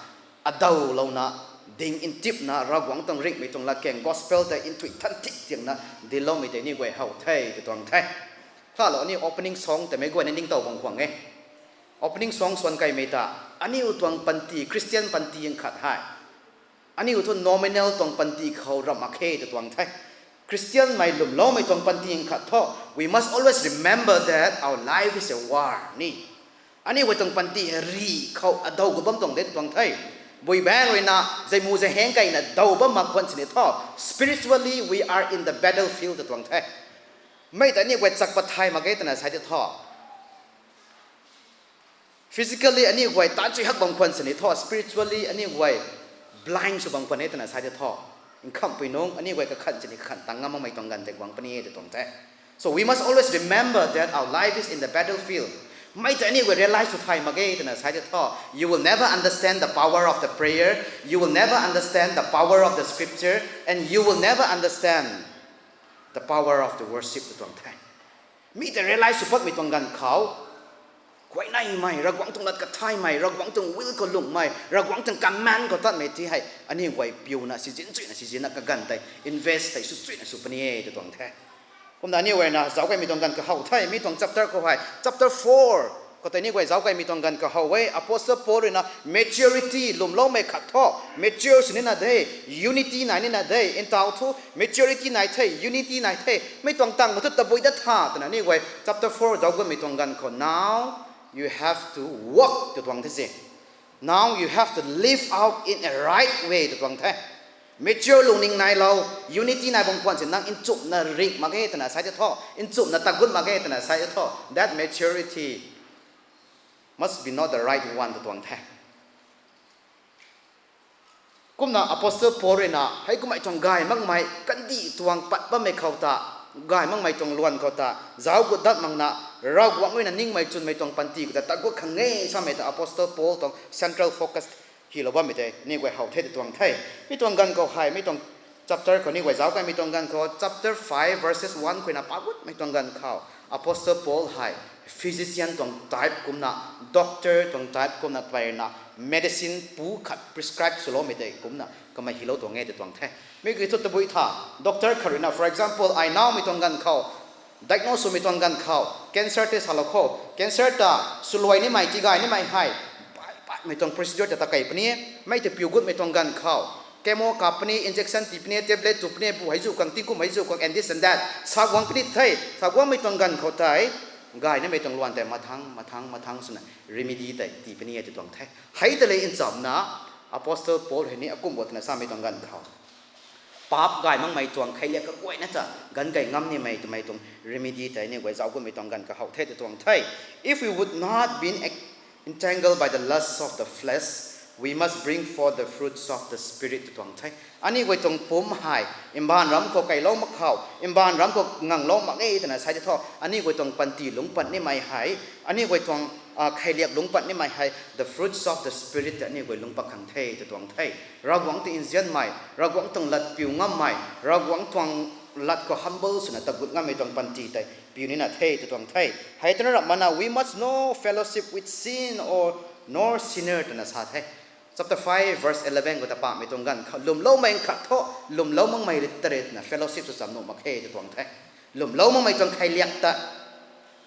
adawlouna, ding ntipna Ravguangc tuang ringhmei tuang latkaeng gospel tei nthui than thik tiangna dincloumei tei aniu guay how the tw tuang the. Khalou aniu opening song tei meic guayna ningtow bam khwang e. Opening song swan kaimei ta, aniu tuang panty, Christian panty nkhat hei, aniu thu nominal tuang panty khou ramh mak khe tw tuang the. Khristianmei lwmloumei tuang panty nkhat thu, we must always remember that our life is a war ni. Aniu guay tuang panty hei rih khou adaw gut bam tuang de tw tuang the. Bui baeng ruina, zeimu zeiheng kaina daw bam mak khwan sini thu, spiritually we are in the battlefield tw tuang the. Mei ta aniu guay chak pat thay mak ge twna sai tei thu, physically aniu guay taanchuy hak bam khwan sini thu, spiritually aniu guay blind sw bam khwan e twna sai tei thu, nkhamhpui nungc aniu guay kakhanh sini kakhanh tang ngam makmei tuang ganv tei guang puni e tw tuang the. So we must always remember that our life is in the battlefield. Mei ta aniu guay realize sw thay mak ge twna sai tei thu, you will never understand the power of the prayer, you will never understand the power of the scripture, and you will never understand the power of the worship tw tuang the. Mi ta realize sw patmei tuang ganv khou, Huayneymei, Ravguangc tuang lat kathaymei, Ravguangc tuang will khou lungmei, Ravguangc tuang command khou tatmei ti hei aniu guay piuna sizin chuyna sizinna kaganv tei invest tei sw chuyna sw puni e tw tuang the. Kumna aniu guayna zauc kaimei tuang ganv kahow the, mi tuang chapter khou hei, chapter four khou tei aniu guay zauc kaimei tuang ganv kahow e, Apostle Paul ruina maturity lwmloumei khat thu, mature sw nina de, unity nai nina de, ntaw thu maturity nai the, unity nai the, mi tuang tang khou thu tabui dat tha twna aniu guay chapter four zauc guatmei tuang ganv khou, now you have to walk tw tuang the se. Now you have to live out in a right way tw tuang the. Mature lungning nailou, unity nai bam khwan si nang nchumhna ringh mak ge twna sa tei thu, nchumhna tagut mak ge twna sa tei thu, that maturity must be not the right one tw tuang the. Kumna Apostle Paul ruina heikumhmei tuang gay makmei kandih tuang pat bammei khou ta, gay makmei tuang luan khou ta zauc gut dat makna, Ravguangc ruina ningmei chwnmei tuang panty khou ta tagut khang e samei ta Apostle Paul tuang central focus hylou bammei tei aniu guay how the tw tuang the. Mi tuang ganv khou hei, mi tuang chapter khou aniu guay zauc kaimei tuang ganv khou, chapter five verses one khou na pa gutmei tuang ganv khou, Apostle Paul hei physician tuang type kumna, doctor tuang type kumna peyna, medicine pu khat prescribe swloumei tei kumna kamei hylou tuang e tw tuang the. Mi kiu thu tabui tha, doctor khat ruina, for example, ai naumei tuang ganv khou, diagnose swmei tuang ganv khou, cancer tei salou khou, cancer ta swluai nimei, tigay nimei hei, pai paimei tuang procedure ta takei puni e, mei ta piu gutmei tuang ganv khou, chemo kap puni, injection tii puni, tablet tu puni, bu hei zu khang, tingkum hei zu khang, and this and that sa guang puni the, sa guangmei tuang ganv khou tei, gay nimei tuang luan tei mathang mathang mathang swna remedy tei tii puni e tw tuang the. Hei ta le nchamna, Apostle Paul hei ni akumh bo twna samei tuang ganv khou, paap gay makmei tuang kheiliak kaguayna ta ganv kei ngam nimei twmei tuang remedy tei aniu guay zauc gutmei tuang ganv kahow the tw tuang the. If we would not been entangled by the lusts of the flesh, we must bring forth the fruits of the Spirit tw tuang the. Aniu guay tuang pumc hei mbaanv ram khou keilou mak khou, mbaanv ram khou nganglou mak e twna sa tei thu, aniu guay tuang panty lungc pat nimei hei, aniu guay tuang kheiliak lungc pat nimei hei the fruits of the Spirit tei aniu guay lungc pat khang the tw tuang the. Ravguangc ta nzianmei, Ravguangc tuang lat piu ngammei, Ravguangc tuang lat khou humble swna tagut ngammei tuang panty tei piu nina the tw tuang the. Hei twna rap mana, we must not fellowship with sin or nor sinner twna sa the. Chapter five verse eleven khou ta pamei tuang ganv khou, lwmloumei khat thu lwmlou makmei ri ta re twna fellowship sw cham nuh mak khe tw tuang the. Lwmlou makmei tuang kheiliak ta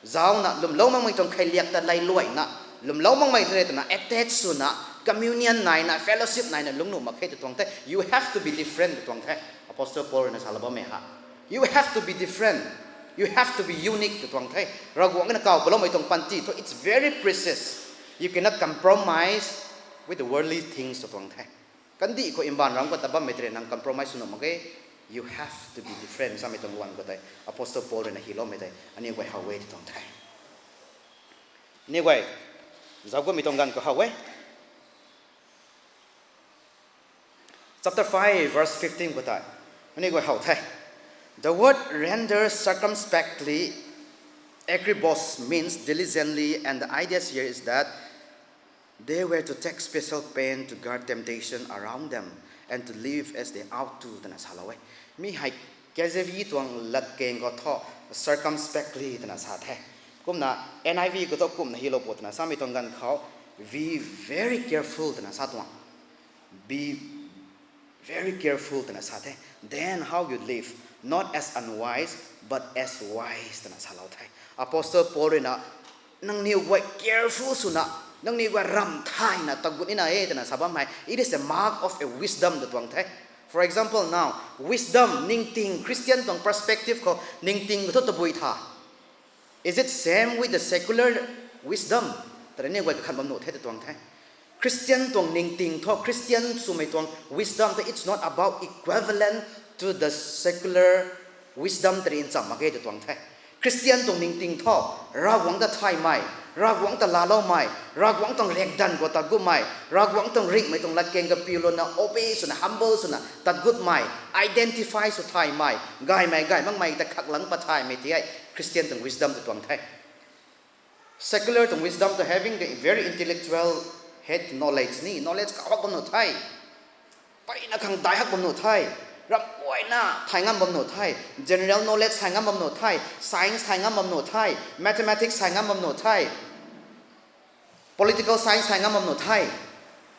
zauna, lwmlou makmei tuang kheiliak ta lailuaina, lwmlou makmei ta re twna attach swna, communion naina, fellowship naina lungc nuh mak khe tw tuang the. You have to be different tw tuang the. Apostle Paul ruina salou bammei ha, you have to be different, you have to be unique tw tuang the. Ravguangc na kaw paloumei tuang panty thu, it's very precious, you cannot compromise with the worldly things tw tuang the. Kandih khou mbaanv ram khou ta bammei tei re nang compromise sw nuh mak ge. You have to be different samei tuang luan khou tei Apostle Paul ruina hyloumei tei aniu guay how e tw tuang the. Aniu guay zauc gutmei tuang ganv khou how e. Chapter five verse fifteen khou tei aniu guay how the. The word render circumspectly, agribus means diligently, and the idea here is that they were to take special pain to guard temptation around them and to live as they ought to twna salou e. Mi hei K J V tuang latkaeng khou thu circumspectly twna sa the. Kumna N I V khou thu kumna hylou bo twna samei tuang ganv khou, be very careful twna sa tuang. Be very careful twna sa the. Then how you live, not as unwise, but as wise twna salou the. Apostle Paul ruina nangniw guay careful swna, nangniw guay ramh thayna tagut nina e twna sa bam hei, it is a mark of a wisdom tw tuang the. For example now, wisdom, ningting, Christian tuang perspective khou ningting khou thu tabui tha? Is it same with the secular wisdom? Tei aniu guay kakhan bam nuh the tw tuang the. Christian tuang ningting thu, Christian swmei tuang wisdom tei, it's not about equivalent to the secular wisdom tei ri ncham mak ge tw tuang the. Christian tuang ningting thu, Ravguangc ta thaymei, Ravguangc ta laaloumei, Ravguangc tuang riakdanv khou tatgutmei, Ravguangc tuang ringhmei tuang latkaeng kapiu luna obey swna, humble swna tatgutmei, identify sw thaymei, gaymei gay makmei ta khaklang pat thaymei ti hei Christian tuang wisdom tw tuang the. Secular tuang wisdom tu having the very intellectual head knowledge ni, knowledge kaw hak bam nuh the. Peyna khang dai hak bam nuh the. Ramh guayna thay ngam bam nuh the. General knowledge thay ngam bam nuh the. Science thay ngam bam nuh the. Mathematics thay ngam bam nuh the. political science thay ngam bam nuh the.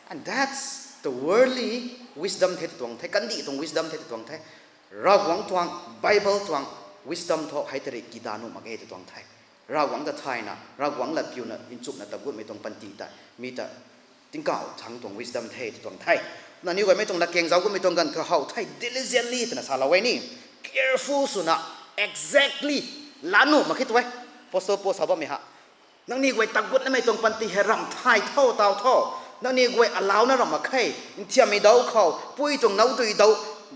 And that's the worldly wisdom the tw tuang the, kandih tuang wisdom the tw tuang the. Ravguangc tuang, Bible tuang wisdom thu hei tari kida nuh mak ge tw tuang the. Ravguangc ta thayna, Ravguangc lat piuna nchumhna ta gutmei tuang panty ta, mi ta tingkauh thangc tuang wisdom the tw tuang the. Nangniw guay mei tuang latkaeng zauc gutmei tuang ganv khou how the, diligently twna salou e ni. Careful swna, exactly, laa nuh mak khe tw e. Apostle Paul sa bammei ha. Nangniw guay ta gutnamei tuang panty hei ramh thay tho, taw tho. Nangniw guay alauna ramh mak khe. Nthiammei dau khou, pui tuang nowdui dau,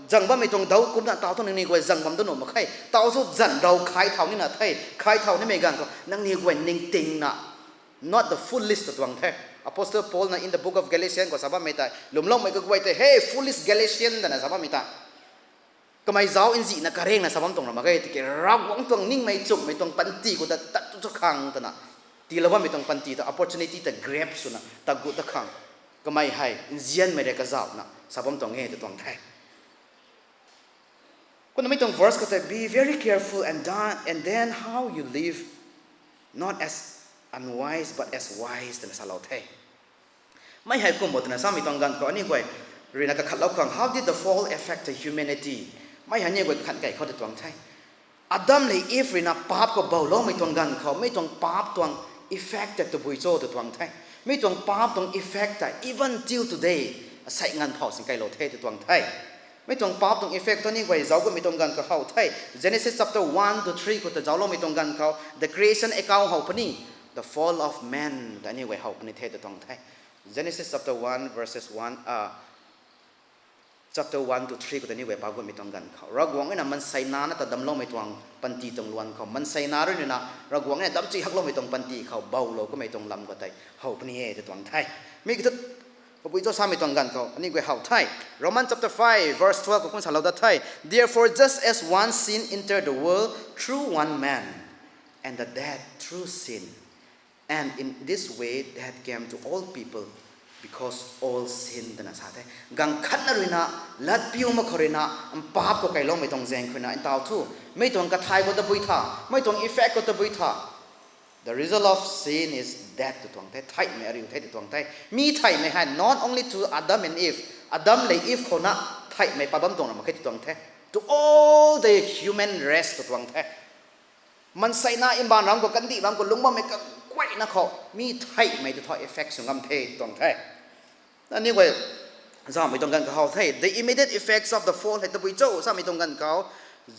zang bammei tuang dau kumna taw thu nangniw guay zang bam dat nuh mak khe. Taw thu zanc rou khai thau nina the, khai thau nimei ganv khou nangniw guay ningtingna, not the foolish tw tuang the. Apostle Paul na in the book of Galatians khou sa bammei tei, lwmloumei kaguay tei, Hey, foolish Galatian, twna sa bammei tei, kamei zauc nzihna karengna sa bam tuang ra mak ge, tiki Ravguangc tuang ningmei chumhmei tuang panty khou ta tat tu tu khang twna, tiilou bammei tuang panty ta opportunity ta grab swna ta gut ta khang, kamei hei nzianmei rui kazauhna sa bam tuang e tw tuang the. Kumna mi tuang verse khou tei, Be very careful and, done, and then how you live, not as unwise but as wise, twna salou the. Mi hei kum bo twna samei tuang ganv khou aniw guay ruina kakhatlou khang, How did the fall affect the humanity? Mi hei aniw guay kakhat kei khou tw tuang the. Adam le Eve ruina paap khou bouloumei tuang ganv khou mi tuang paap tuang effect ta tabui cho tw tuang the. Mi tuang paap tuang effect ta even till today, asei nganv phou sing keilou the tw tuang the. Mi tuang paap tuang effect thu aniw guay zauc gutmei tuang ganv khou how the. Genesis chapter one to three khou ta zaucloumei tuang ganv khou the creation account how puni, the fall of man ta aniw guay how puni the tw tuang the. Genesis chapter one verses one, uh, chapter one to three khou ta aniw guay pagutmei tuang ganv khou Ravguangc na maansei nac na ta damcloumei tuang panty tuang luan khou maansei nac rui na Ravguangc na damchui hakloumei tuang panty khou boulou kamei tuang lam khou tei how puni e tw tuang the. Mi kiu thu, kabui cho samei tuang ganv khou aniw guay how the. Romans chapter five verse twelve khou kum salou dat the. Therefore, just as one sin entered the world through one man, and the death through sin, and in this way death came to all people, because all sin, twna sa the. Ganv khatna rui na, latpiu mak khou rui na, paap khou kailoumei tuang zaeng khou na ntaw thu, mi tuang kathay khou tabui tha, mi tuang effect khou tabui tha, the result of sin is death tw tuang the, theihmei ariu the tw tuang the. Mi theihmei hei not only to Adam and Eve, Adam le Eve khou na theihmei pat bam tuang ra mak khe tw tuang the, to all the human race tw tuang the. Maansei nac mbaanv ram khou, kandih ram khou lungc bammei kaguayna khou mi theihmei ta thu effect sw ngam the tw tuang the. Aniw guay zauhmei tuang ganv khou how the. The immediate effects of the fall hei tabui cho samei tuang ganv khou,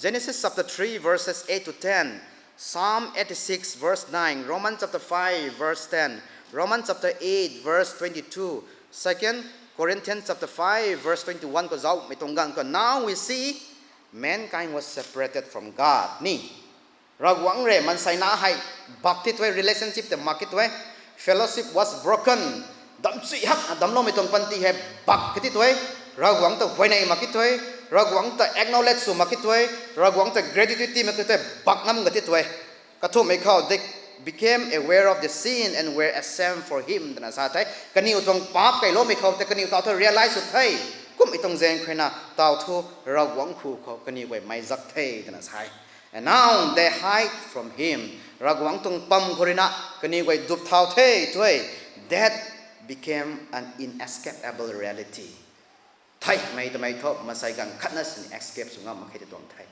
Genesis chapter three verses eight to ten, Psalm eighty-six verse nine, Romans chapter five verse ten, Romans chapter eight verse twenty-two, Second Corinthians chapter five verse twenty-one khou zauhmei tuang ganv khou, now we see mankind was separated from God ni. Ravguangc rui maansei nac hei bak ti tu e, relationship ta mak ki tu e. Fellowship was broken. Damchui hakna damcloumei tuang panty hei bak ki ti tu e. Ravguangc ta huayney mak ki tu e. Ravguangc ta acknowledge sw mak ki tu e. Ravguangc ta gratitude ti mak ki tu e. Bak ngam ka ti tu e. Kathumhmei khou, they became aware of the sin and were ashamed for him, twna sa the. Kaniw tuang paap kailoumei khou tei kaniw taw thu realize sw the. Kummei tuang zaeng khou na taw thu Ravguangc hu khou kaniw guay mei zak the twna sa e. And now they hide from him. Ravguangc tuang pam khou rui na kaniw guay dup thau the tu e. Death became an inescapable reality. Theihmei twmei thu maansei ganv khatna sini escape sw ngam mak khe tw tuang the.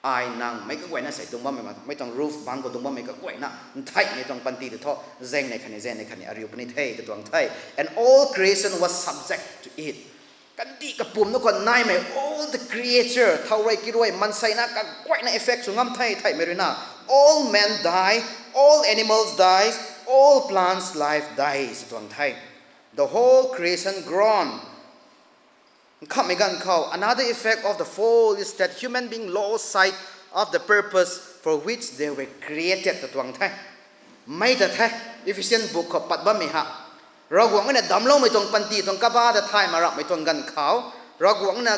Ai nang mei kaguayna sei dungc bammei mak, mei tuang roof bangc khou dungc bammei kaguayna ntheihmei tuang panty ta thu, zaengnei khatni zaengnei khatni ariu puni the tw tuang the. And all creation was subject to it. Kandih kapumc na khou naimei all the creature, thau rui ki rui, maansei nac kaguayna effect sw ngam the theihmei rui na. All men die, all animals dies, all plants life dies tw tuang the. The whole creation groan. Nkhamhmei ganv khou, another effect of the fall is that human being lost sight of the purpose for which they were created tw tuang the. Mei ta the, Ephesian book khou pat bammei ha. Ravguangc na damcloumei tuang panty tuang kabah ta thay mak rapmei tuang ganv khou, Ravguangc na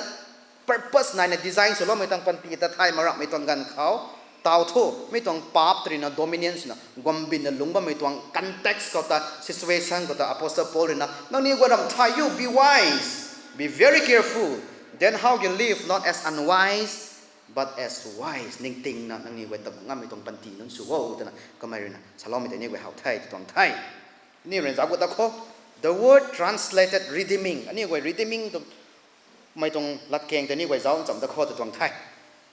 purpose naina design swloumei tuang panty ta thay mak rapmei tuang ganv khou, taw thu mei tuang paap ta rui na dominance na guambinna lungc bammei tuang context khou ta, situation khou ta Apostle Paul rui na, nangniw guay ram thay u, be wise, be very careful, then how you live, not as unwise but as wise. Ningtingna nangniw guay ta ngammei tuang panty nunc sw o twna kamei rui na saloumei tei ni guay how the tw tuang the. Aniu rui zauc gut da kho. The word translated redeeming. Aniu guay redeeming tu mei tuang latkaeng tei aniu guay zauc ncham da kho tw tuang the.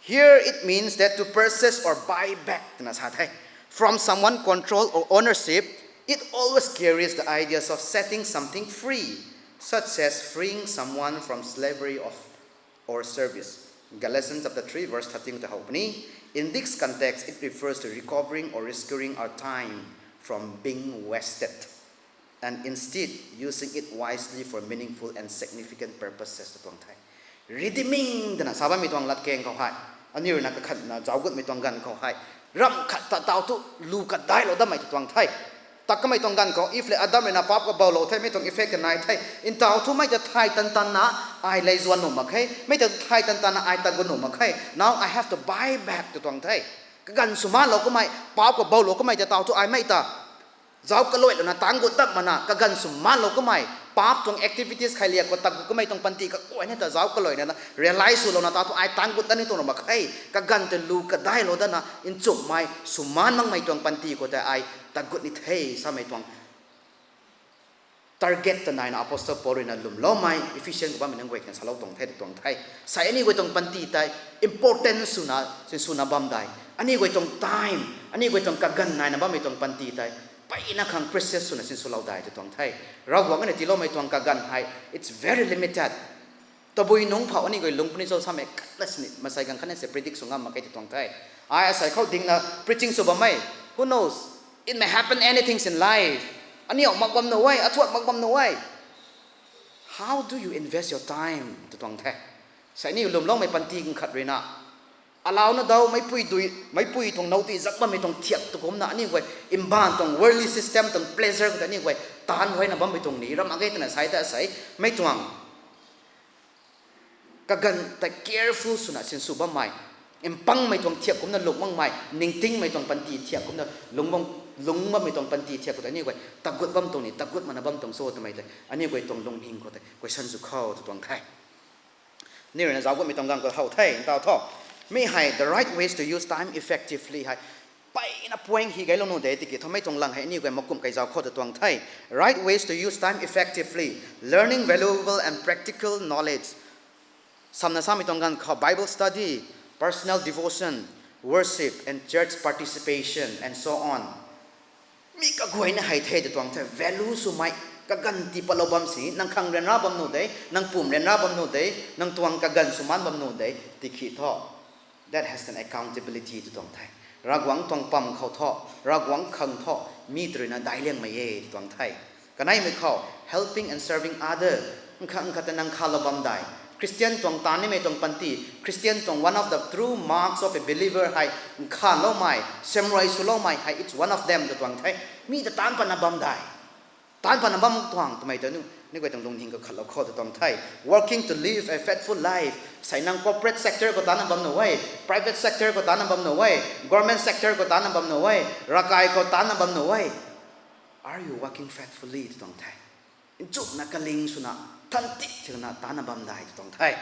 Here it means that to purchase or buy back twna sa the. From someone control or ownership, it always carries the ideas of setting something free, such as freeing someone from slavery of or service. Galatians chapter three verse thirteen ta how puni. In this context, it refers to recovering or rescuing our time from being wasted and instead using it wisely for meaningful and significant purposes tw tuang the. Redeeming twna sa bammei tuang latkaeng khou hei, aniu rui na kakhatna zauc gutmei tuang ganv khou hei, ramh khat ta taw thu lu kadailou dammei tw tuang the. Tak kamei tuang ganv khou Eve le Adam rui na paap kaboulou the, mei tuang effect kanai the. Ntaw thu mei ta thay tan tanna ai lei zuan nuh mak khe, mei ta thay tan tanna ai tagut nuh mak khe. Now I have to buy back tw tuang the. Kaganv swmaanlou kamei, paap kaboulou kamei ta taw thu ai mei ta zauc kaluailouna taanc gut dat mana, kaganv swmaanlou kamei, paap tuang activities khailiak khou tagut kamei tuang panty kakuayna ta zauc kaluaina realize swlouna taw thu ai taanc gut dat ni tuang ra mak khe. Kaganv tei lu kadailou datna nchumhmei swmaan makmei tuang panty khou tei ai tagut ni the samei tuang target ta naina Apostle Paul rui na lwmloumei Ephesian khou bammei nunc guay khang salou tuang the tw tuang the. Sei aniu guay tuang panty tei important swna sinswna bam dai. Aniu guay tuang time, aniu guay tuang kaganv naina bammei tuang panty tei mpeyna khang precious swna sinswlou dai tw tuang the. Ravguangc na tiiloumei tuang kaganv hei, it's very limited. Tabui nungc phou aniu guay lung puni cho samei khatna sini, masei ganv khatna si predict sw ngam mak khe tw tuang the. Ai asei khou dingna preaching sw bammei, who knows? It may happen anything in life. Aniu mak bam nuh e, athuat mak bam nuh e. How do you invest your time tw tuang the. Sei aniu lwmloumei panty khat rui na, alauna daw meicpui tuang now tei zak bammei tuang thiak tu kumcna aniu guay mbaanv tuang worldly system tuang pleasure khou tei aniu guay taanc huayna bammei tuang ni ram mak ge twna sa ta sei, mei tuang kaganv tei careful swna sinsw bammei, mpangmei tuang thiak kumcna lung makmei, ningtingmei tuang panty thiak kumcna lung bam, lung bammei tuang panty thiak khou tei aniu guay tagut bam tuang ni, tagut mana bam tuang cho twmei tei aniu guay tuang lungning khou tei question sw khou tw tuang the. Aniu rui na zauc gutmei tuang ganv khou how the, ntaw thu. Mi hei the right ways to use time effectively hei mpeyna point hy gaylou nuh de tiki thu mei tuang lang hei aniu guay makumh kei zauc khou tw tuang the. Right ways to use time effectively, learning valuable and practical knowledge. Samna samei tuang ganv khou Bible study, personal devotion, worship and church participation and so on. Mi kaguayna hei the tw tuang the, value swmei, kaganv tii patlou bam si, nang khang ryanra bam nuh de, nang pum ryanra bam nuh de, nang tuang kaganv swmaan bam nuh de, tiki thu that has an accountability tw tuang the. Ravguangc tuang pam khou thu, Ravguangc khang thu, mi tei rui na daic liangmei e tw tuang the. Kaneimei khou helping and serving other, nkhat nkhat ta nang khalou bam dai. Christian tuang taanv nimei tuang panty, Christian tuang one of the true marks of a believer hei nkhanloumei, semrui swloumei hei it's one of them tw tuang the. Mi ta taanc patna bam dai. Taanc patna bam tuang twmei ta nu, aniu guay tuang lungning khou khatlou khou tw tuang the. Working to live a faithful life. Sei nang corporate sector khou taanna bam nuh e, private sector khou taanna bam nuh e, government sector khou taanna bam nuh e, ravkai khou taanna bam nuh e. Are you working faithfully tw tuang the. Nchumhna kaling swna, thantik thina taanna bam dai tw tuang the.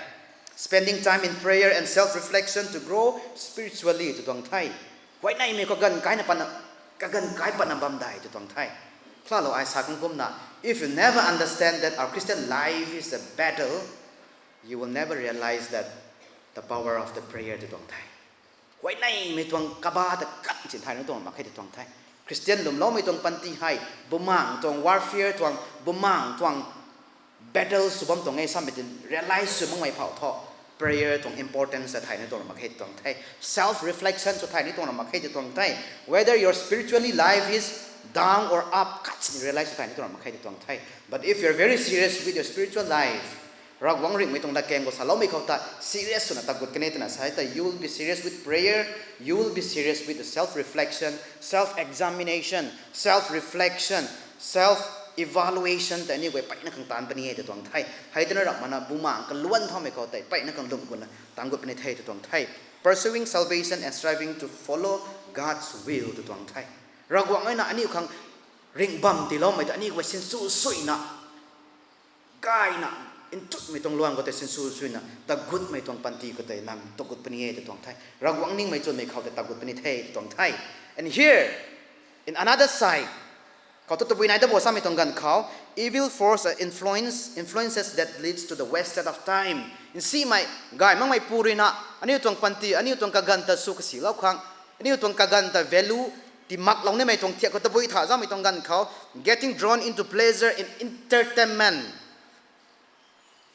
Spending time in prayer and self-reflection to grow spiritually tw tuang the. Huayneymei khou ganv kaina patna, kaganv kai patna bam dai tw tuang the. Khalou ai sa khang kumna, if you never understand that our Christian life is a battle, you will never realize that the power of the prayer tw tuang the. Huayneymei tuang kaba ta kan chin thay na tuang mak khe tw tuang the. Christian lwmloumei tuang panty hei, bumaeng tuang warfare tuang, bumaeng tuang battle sw bam tuang e samei tin realize sw makmei phou thu, prayer tuang importance ta thay na tuang mak khe tw tuang the. Self reflection sw thay ni tuang mak khe tw tuang the. Whether your spiritually life is down or up, khat sini realize sw thay ni tuang mak khe tw tuang the. But if you are very serious with your spiritual life, Ravguangc ringhmei tuang latkaeng khou saloumei khou ta serious swna tagut kan e twna sa e ta, you will be serious with prayer, you will be serious with the self reflection, self examination, self reflection, self evaluation tei aniu guay mpeyna khang taanc puni e tw tuang the. Hei twna ramh mana bumaeng kaluan thaumei khou tei mpeyna khang lwm guna taanc gut puni the tw tuang the. Pursuing salvation and striving to follow God's will tw tuang the. Ravguangc ruina aniu khang ringh bam tiiloumei ta aniu guay sinsw suina gayna, nchumhmei tuang luan khou tei sinsw suina tagutmei tuang panty khou tei nang tagut puni e tw tuang the. Ravguangc ningmei chwnmei khou tei tagut puni the tw tuang the. And here, in another side, Khou tu tabui nai ta bo samei tuang ganv khou, evil force and influence, influences that leads to the wasted of time. Nsimei, gay makmei pu ruina, aniu tuang panty, aniu tuang kaganv ta sw kasilou khang, aniu tuang kaganv ta value, timaklou nimei tuang thiak khou tabui tha zaumei tuang ganv khou, getting drawn into pleasure and entertainment,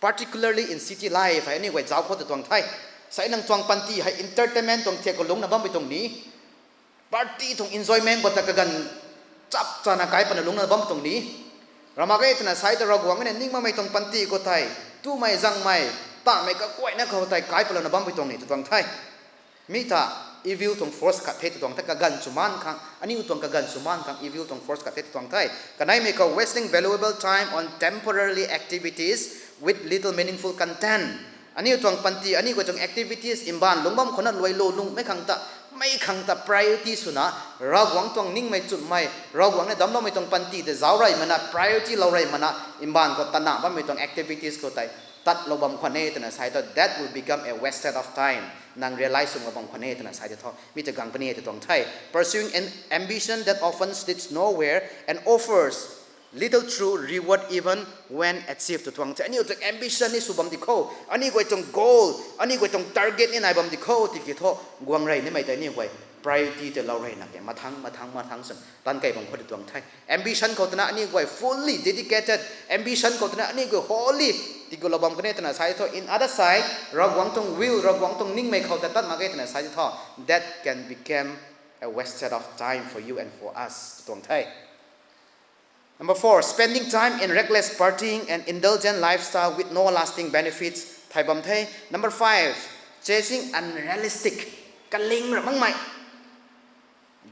particularly in city life, hei aniu guay zauc khou ta tuang the. Sai nang tuang panty hei entertainment tuang thiak khou lungcna bammei tuang ni, party tuang enjoyment khou ta kaganv chap chana kai patna lungcna bammei tuang ni. Ramak ge twna sai ta Ravguangc na ning makmei tuang panty khou tei, tumei zangmei, tamei kaguayna khou tei kai patlouna bammei tuang ni tw tuang the. Mi ta evil tuang force khat the tw tuang the, kaganv sw maan khang, aniu tuang kaganv sw maan khang evil tuang force khat the tw tuang the. Kaneimei khou wasting valuable time on temporary activities with little meaningful content. Aniu tuang panty, aniu guay tuang activities, mbaanv lungc bam khou na luailou lungcmei khang ta, mei khang ta priority swna, Ravguangc tuang ningmei chwnmei, Ravguangc na damcloumei tuang panty ta zauc rey mana, priority lou rey mana, mbaanv khou tana bammei tuang activities khou tei tatlou bam khwan e twna sai ta, that will become a wasted of time. Nang realize sw mak bam khwan e twna sai ta tho. Mi ta gang puni e tw tuang the. Pursuing an ambition that often leads nowhere and offers little true reward even when achieved tw tuang the. Aniu tuang ambition ni sw bam di khou, aniu guay tuang goal, aniu guay tuang target ni nai bam di khou tiki thu, guang rey nimei tei aniu guay priority tei lou reyna ke mathang, mathang, mathang swn tan kei bam khou tw tuang the. Ambition khou twna aniu guay fully dedicated, ambition khou twna aniu guay wholly tikulou bam kan e twna sai tho. In other side, Ravguangc tuang will, Ravguangc tuang ningmei khou ta tat mak ge twna sai tho, that can become a wasted of time for you and for us tw tuang the. Number four, spending time in reckless partying and indulgent lifestyle with no lasting benefits thai bam the. Number five, chasing unrealistic, kaling ra makmei,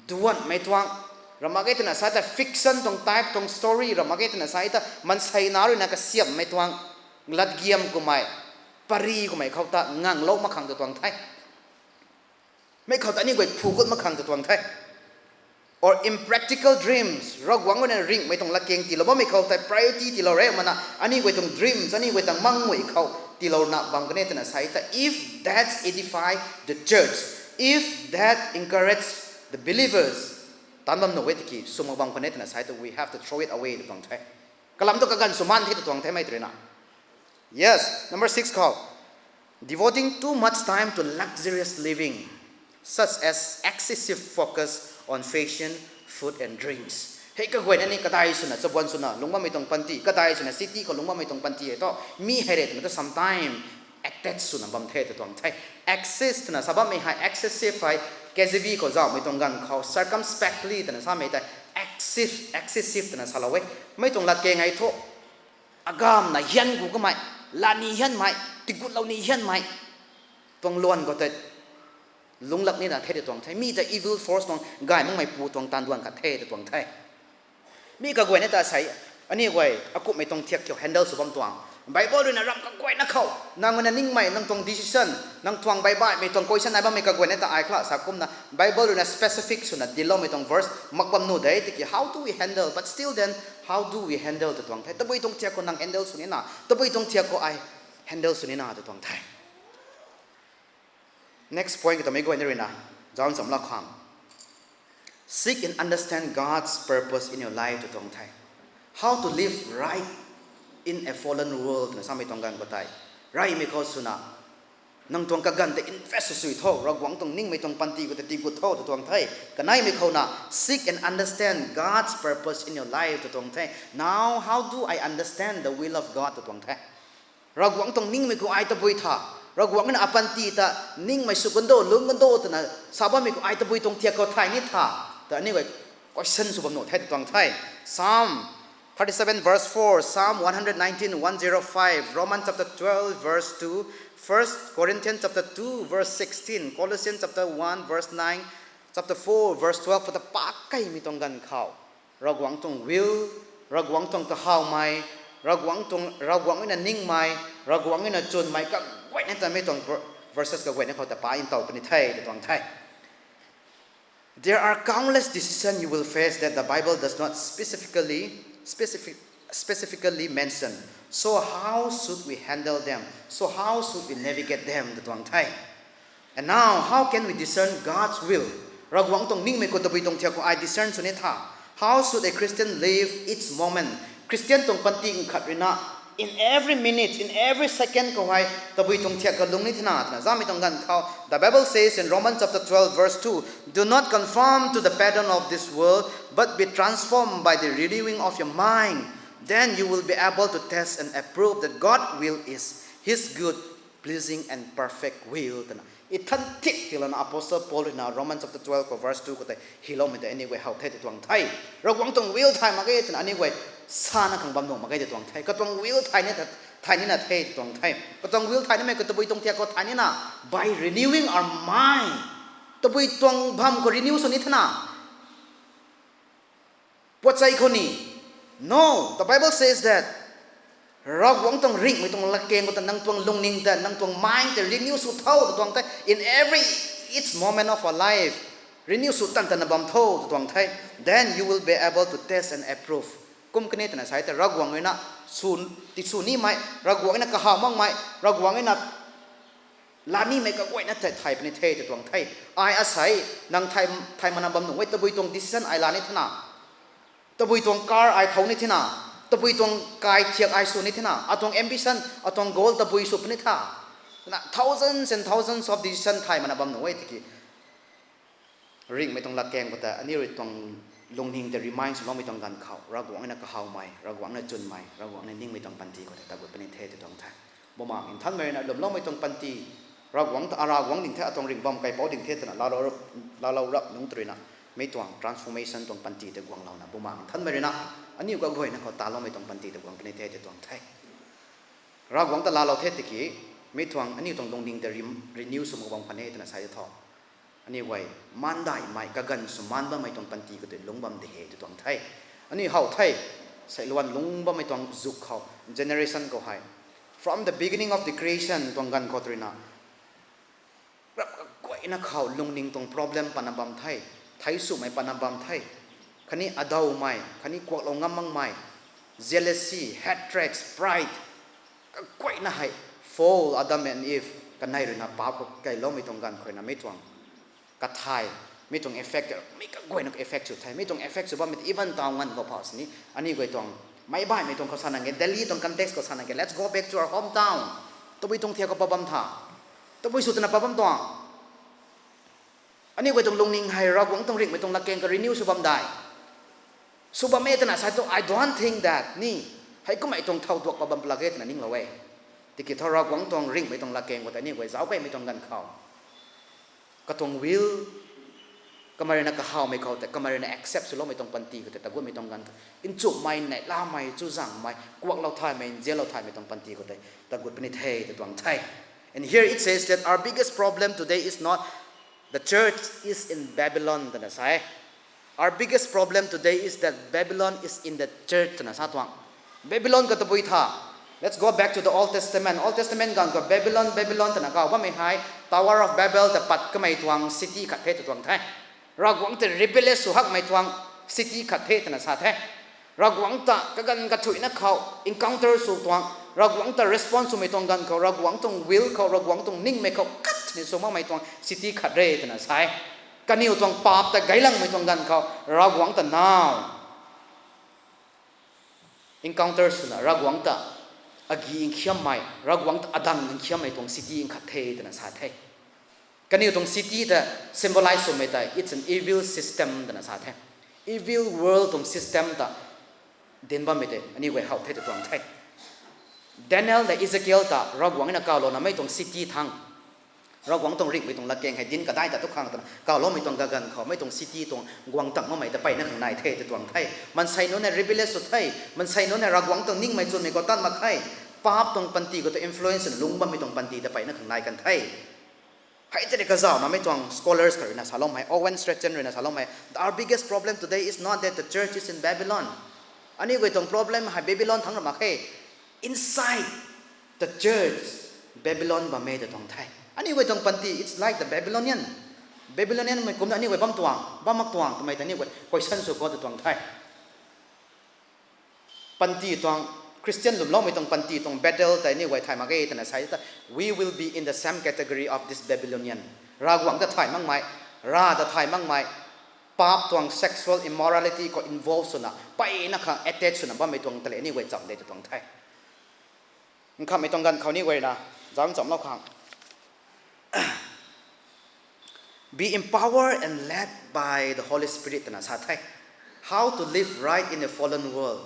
duanmei tuang, ramak ge twna sai ta fiction tuang type tuang story, ramak ge twna sai ta mansei na ruina kasiamhmei tuang, latgiam kummei, pari kummei khou ta nganglou mak khang tw tuang the. Mei khou ta aniu guay phu gut mak khang tw tuang the. Or impractical dreams, Ravguangc ruina ringhmei tuang latkaeng tiilou bammei khou tei priority tiilou rey mana, aniu guay tuang dreams, aniu guay tuang mangmui khou tiilouna bam kan e twna sai ta, if that edify the church, if that encourage the believers, tan bam nuh e tiki sw mak bam kan e twna sai ta, we have to throw it away tw tuang the. Kalam tu kaganv sw maan the tw tuang the mei tw ruina. Yes, number six khou, devoting too much time to luxurious living, such as excessive focus on fashion, food and drinks. Hei kaguayna ni kadai swna, chabuan swna lungc bammei tuang panty, kadai swna city khou lungc bammei tuang panty hei thu, mi hei re twna thu sometime attach swna bam the tw tuang the. Excess twna sa bammei hei, excessive hei, K J V khou zauhmei tuang ganv khou circumspectly twna samei tei, excessive, excessive twna salou e. Mei tuang latkaeng hei thu, agamna hian gu kamei, lani hianmei, tigutlou ni hianmei tuang luan khou tei lungc lak nina the tw tuang the. Mi ta evil force tuang, gay makmei pu tuang taanv duan khat the tw tuang the. Mi kaguayna ta sei, aniu guay akumhmei tuang thiak kiu handle sw bam tuang, Bible ruina ram kaguayna khou nang guayna ningmei, nang tuang decision, nang tuang baibaihmei tuang question nai bammei kaguayna ta ai khala sa kumna Bible ruina specific swna deal loumei tuang verse mak bam nuh de tiki, how do we handle, but still then, how do we handle tw tuang the. Tabui tuang thiak khou nang handle sw nina, tabui tuang thiak khou ai handle sw nina tw tuang the. Next point khou ta mei guayna ruina, zauc nchamlou khang, seek and understand God's purpose in your life tw tuang the. How to live right in a fallen world twna samei tuang ganv khou tei, reymei khou swna, nang tuang kaganv ta invest sw sw tho, Ravguangc tuang ningmei tuang panty khou ta tigut tho tw tuang the. Kaneimei khou na, seek and understand God's purpose in your life tw tuang the. Now, how do I understand the will of God tw tuang the. Ravguangc tuang ningmei khou ai tabui tha, Ravguangc na apanty ta ningmei sw kan do, lungc kan do twna sa bammei khou ai tabui tuang thiak khou thay ni tha, ta aniu guay question sw bam nuh the tw tuang the. Psalm thirty-seven verse four, Psalm one hundred nineteen, one zero five, Romans chapter twelve verse two, First Corinthians chapter two verse sixteen, Colossians chapter one verse nine, chapter four verse twelve khou ta pakeimei tuang ganv khou, Ravguangc tuang will, Ravguangc tuang kahawmei, Ravguangc tuang, Ravguangc na ningmei, Ravguangc na chwnmei kaguayna ta mei tuang ver-, verses kaguayna khou ta pa ntaw puni the tw tuang the. There are countless decisions you will face that the Bible does not specifically, specific, specifically mention. So how should we handle them? So how should we navigate them tw tuang the. And now, how can we discern God's will? Ravguangc tuang ningmei khou tabui tuang thiak khou ai discern sw ni tha. How should a Christian live each moment? Christian tuang panty khat ruina, in every minute, in every second khou hei tabui tuang thiak kalung ni thena twna zamei tuang ganv khou, the Bible says in Romans chapter twelve, verse two, "Do not conform to the pattern of this world, but be transformed by the renewing of your mind. Then you will be able to test and approve that God will is His good, pleasing and perfect will," twna. Ithan thik tilouna Apostle Paul ruina Romans chapter twelve khou verse two khou tei hiloumei tei aniu guay how the tw tuang the. Ravguangc tuang will thay mak ge twna aniu guay sana khang bam nuh mak ge tw tuang the. Katuang will thay ni, thay nina the tw tuang the. Katuang will thay nimei khou tabui tuang thiak khou thay nina, by renewing our mind. Tabui tuang bam khou renew sw ni thena. Puachei khou ni. No, the Bible says that Ravguangc tuang ringhmei tuang latkaeng khou ta nang tuang lungning ta, nang tuang mind ta renew sw tho tw tuang the. In every, each moment of our life, renew sw tan tana bam tho tw tuang the. Then you will be able to test and approve. Kum kani twna sa tei Ravguangc ruina sw, tisw nimei, Ravguangc ruina kahaw makmei, Ravguangc ruina laa nimei kaguayna tei thay puni the tw tuang the. Ai asei, nang thay, thay mana bam nuh e, tabui tuang decision ai laa ni thena, tabui tuang car ai thow ni thena, tabui tuang kai thiak ai sw ni thena, atuang ambition, atuang goal tabui sw puni tha. Na thousands and thousands of decision thay mana bam nuh e tiki ringhmei tuang latkaeng khou ta aniu rui tuang lungning ta remind swloumei tuang ganv khou Ravguangc ruina kahawmei, Ravguangc ruina chwnmei, Ravguangc ruina ningmei tuang panty khou tei tagut puni the tw tuang the. Bumaengh Nthanmei ruina lwmloumei tuang panty, Ravguangc ta, a, Ravguangc ding the, atuang ringhbam kaipouc ding the twna laalou rap, laalou rap nungc tw ruina, mi tuang transformation tuang panty ta guanglouna Bumaengh Nthanmei ruina aniu kaguayna khou taloumei tuang panty ta guang puni the tw tuang the. Ravguangc ta laalou the tiki, mi tuang aniu tuang lungning ta re-, renew sw mak bam khat e twna sa tho. Aniu guay, maandaihmei, kaganv sw maan bammei tuang panty khou tei lungc bam de he tw tuang the. Aniu how the, seiluan lungc bammei tuang zuk khou, generation khou hei, from the beginning of the creation tuang ganv khou tw ruina, rap kaguayna khou lungning tuang problem patna bam the, theic swmei patna bam the, khatni adawmei, khatni kuaklou ngam makmei, jealousy, hatred, pride, kaguayna hei, fall, Adam and Eve, kanei ruina paap khou kailoumei tuang ganv khou ruina mi tuang kathay, mi tuang effect, mi kaguayna effect sw the, mi tuang effect sw bammei even town nganv khou phou sini, aniu guay tuang, meic baihmei tuang khou sa nang e, Delhi tuang context khou sa nang e, let's go back to our hometown. Tabui tuang thiak khou pat bam tha. Tabui sw twna pat bam tuang. Aniu guay tuang lungning hei Ravguangc tuang ringhmei tuang latkaeng khou renew sw bam dai. Sw bam e twna sa thu, I don't think that ni, heikummei tuang thow duak pat bam pla ge twna ninglou e. Tiki thu Ravguangc tuang ringhmei tuang latkaeng khou tei aniu guay zauc kaimei tuang ganv khou, katuang will, kamei ruina kahawmei khou tei, kamei ruina accept swloumei tuang panty khou tei tagutmei tuang ganv khou, nchumhmei, neihlamei, chuzaenghmei, kuaklou thaymei, nzianlou thaymei tuang panty khou tei tagut puni the tw tuang the. And here it says that our biggest problem today is not the church is in Babylon twna sa e. Our biggest problem today is that Babylon is in the church twna sa tuang. Babylon khou tabui tha. Let's go back to the Old Testament. Old Testament ganv khou Babylon, Babylon twna kaw bammei hei, Tower of Babel ta pat kamei tuang city khat the tw tuang the. Ravguangc ta rebellious sw hakmei tuang city khat the twna sa the. Ravguangc ta kaganv kathuicna khou encounter sw tuang, Ravguangc ta response swmei tuang ganv khou, Ravguangc tuang will khou, Ravguangc tuang ningmei khou khat ni sw makmei tuang city khat re twna sa e. Kaniw tuang paap ta gailangmei tuang ganv khou Ravguangc ta now encounter swna Ravguangc ta agi nkhiammei, Ravguangc ta adang nkhiammei tuang city khat the twna sa the. Kaniw tuang city ta symbolize swmei tei it's an evil system twna sa the. Evil world tuang system ta dinc bammei tei aniw guay how the tw tuang the. Daniel le Ezekiel ta Ravguangc na kawlouna mei tuang city thangc, Ravguangc tuang ringhmei tuang latkaeng hei dinc kadai ta tu khang twna kawloumei tuang gaganv khou mei tuang city tuang guang tang makmei ta peyna khang nai the tw tuang the. Maansei nunc hei rebellious sw the, maansei nunc hei Ravguangc tuang ningmei chwnmei khou tan mak khe, paap tuang panty khou ta influence lungc bammei tuang panty ta peyna khang nai kan the. Hei tei kazauna mei tuang scholars khat ruina saloumei, Owen Strachan ruina saloumei, our biggest problem today is not that the church is in Babylon. Aniw guay tuang problem hei Babylon thangc ra mak khe. Inside the church, Babylon bam e tw tuang the. Aniw guay tuang panty, it's like the Babylonian. Babylonianmei kumna aniw guay bam tuang, bam mak tuang twmei ta aniw guay question sw khou tw tuang the. Panty tuang, Christian lwmloumei tuang panty tuang battle tei aniw guay thay mak ge twna sa ta, we will be in the same category of this Babylonian. Ravguangc ta thay makmei, rav ta thay makmei, paap tuang sexual immorality khou involve swna, mpeyna khang attach swna bammei tuang ta le aniu guay cham de tw tuang the. Nkhamhmei tuang ganv khou aniu guayna zauc nchamlou khang, be empowered and led by the Holy Spirit twna sa the. How to live right in a fallen world.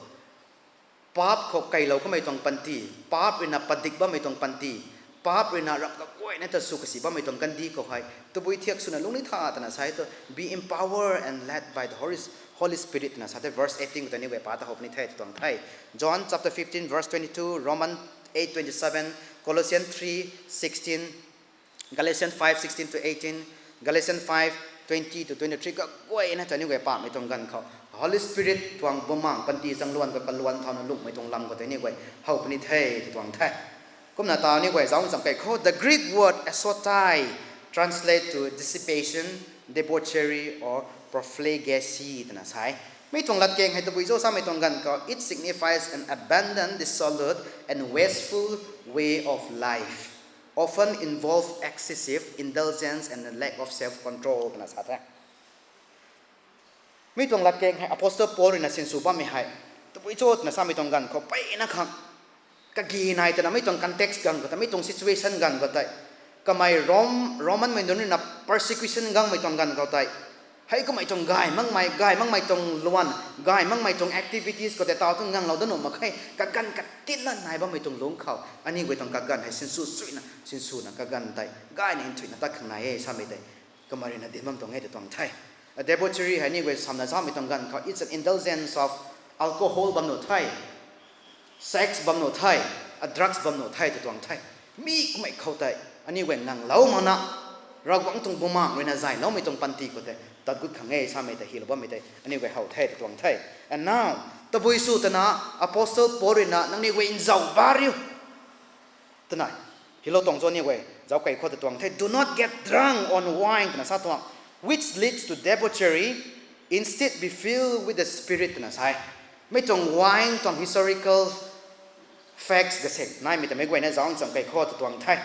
Paap khou keylou kamei tuang panty, paap ruina padik bammei tuang panty, paap ruina ramh kaguayna ta sw kasi bammei tuang kandih khou hei tabui thiak swna lungc ni tha twna sa e tu, be empowered and led by the Holy, Holy Spirit twna sa the. Verse eighteen khou tei aniu guay pa ta how puni the tw tuang the. John chapter fifteen verse twenty-two, Roman eight twenty-seven, Colossians three sixteen, Galatians five sixteen to eighteen, Galatians five twenty to twenty-three kaguayna ta aniu guay pamei tuang ganv khou Holy Spirit tuang bumaengc panty zangluan khou kaluan thauna lungmei tuang lam khou tei aniu guay how puni the tw tuang the. Kumna ta aniu guay zauc cham kei khou, the Greek word esotai translate to dissipation, debauchery or profligacy twna sa e. Mi tuang latkaeng hei tabui cho samei tuang ganv khou, it signifies an abandoned, dissolute and wasteful way of life, often involve excessive indulgence and a lack of self-control twna sa the. Mi tuang latkaeng hei Apostle Paul ruina sinsw bammei hei tabui cho twna samei tuang ganv khou mpeyna khang kagi nai twna mi tuang context ganv khou tei, mi tuang situation ganv khou tei, kamei Rom, Romanmei nunc ruina persecution gangmei tuang ganv khou tei, hei kummei tuang gay makmei, gay makmei tuang luan, gay makmei tuang activities khou tei taw tuang nganglou dat nuh mak khe, kaganv katinna nai bammei tuang lungc khou aniu guay tuang kaganv hei sinsw suina, sinswna kaganv tei gayna nthuihna tat khang nai e samei tei kamei ruina dinc bam tuang e tw tuang the. Debauchery hei aniu guay samna samei tuang ganv khou, it's an indulgence of alcohol bam nuh the, sex bam nuh the, drugs bam nuh the tw tuang the. Mi kummei khou tei aniu guay nganglou makna, Ravguangc tuang bumaengc ruina zayloumei tuang panty khou tei tat gut khang e samei tei hylou bammei tei aniu guay how the tw tuang the. And now, tabui sw twna Apostle Paul ruina nangniw guay nzauh ba riu twna hylou tuang cho aniu guay zauc kei khou tw tuang the. Do not get drunk on wine twna sa tuang, which leads to debauchery, instead be filled with the Spirit twna sa e. Mi tuang wine tuang historical facts gasek naimei ta meic guayna zauc cham kei khou tw tuang the.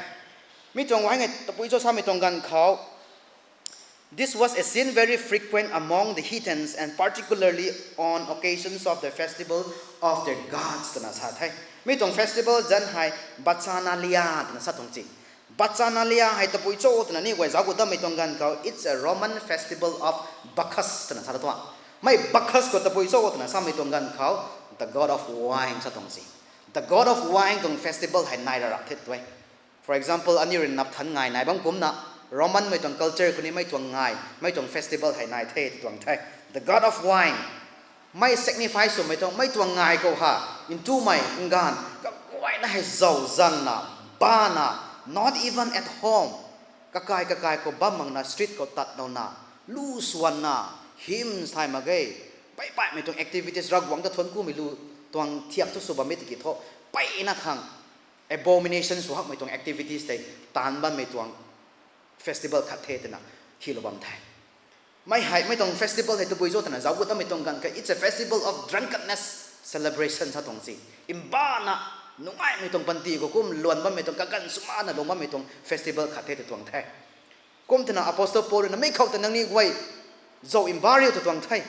Mi tuang wine hei tabui cho samei tuang ganv khou, this was a scene very frequent among the heathens and particularly on occasions of the festival of their gods twna sa the. Mi tuang festival zanc hei Bacchanalia twna sa tuang ci. Bacchanalia hei tabui cho twna aniu guay zauc gut dammei tuang ganv khou, it's a Roman festival of Bacchus twna sa tuang. Mi Bacchus khou tabui cho twna samei tuang ganv khou, the god of wine sa tuang ci. The god of wine tuang festival hei nai ra rap the tw e. For example, aniu rui napthan ngai nai bam kumcna, Romanmei tuang culture khou ni mei tuang ngai, mei tuang festival hei nai the tw tuang the. The god of wine, mei signify swmei tuang, mei tuang ngai khou ha, ntumei, nganv kaguayna hei zauc zangna, bana, not even at home, kakai kakai khou bam makna street khou tatlouna, lu swanna, hymns thay mak ge, peipaimei tuang activities Ravguangc ta thuanc kumei lu tuang thiak thu sw bammei tiki thu, mpeyna khang abomination sw hakmei tuang activities tei taanc bammei tuang festival khat the twna hylou bam the. Mei hei, mei tuang festival hei tabui cho twna zauc gut dammei tuang ganv khou, it's a festival of drunkenness celebration sa tuang ci. Mbana, nungaimei tuang panty khou kum luan bammei tuang, kaganv swmana lung bammei tuang festival khat the tw tuang the. Kum twna Apostle Paul ruina mei khou ta nangniw guay zauc mba riu tw tuang the.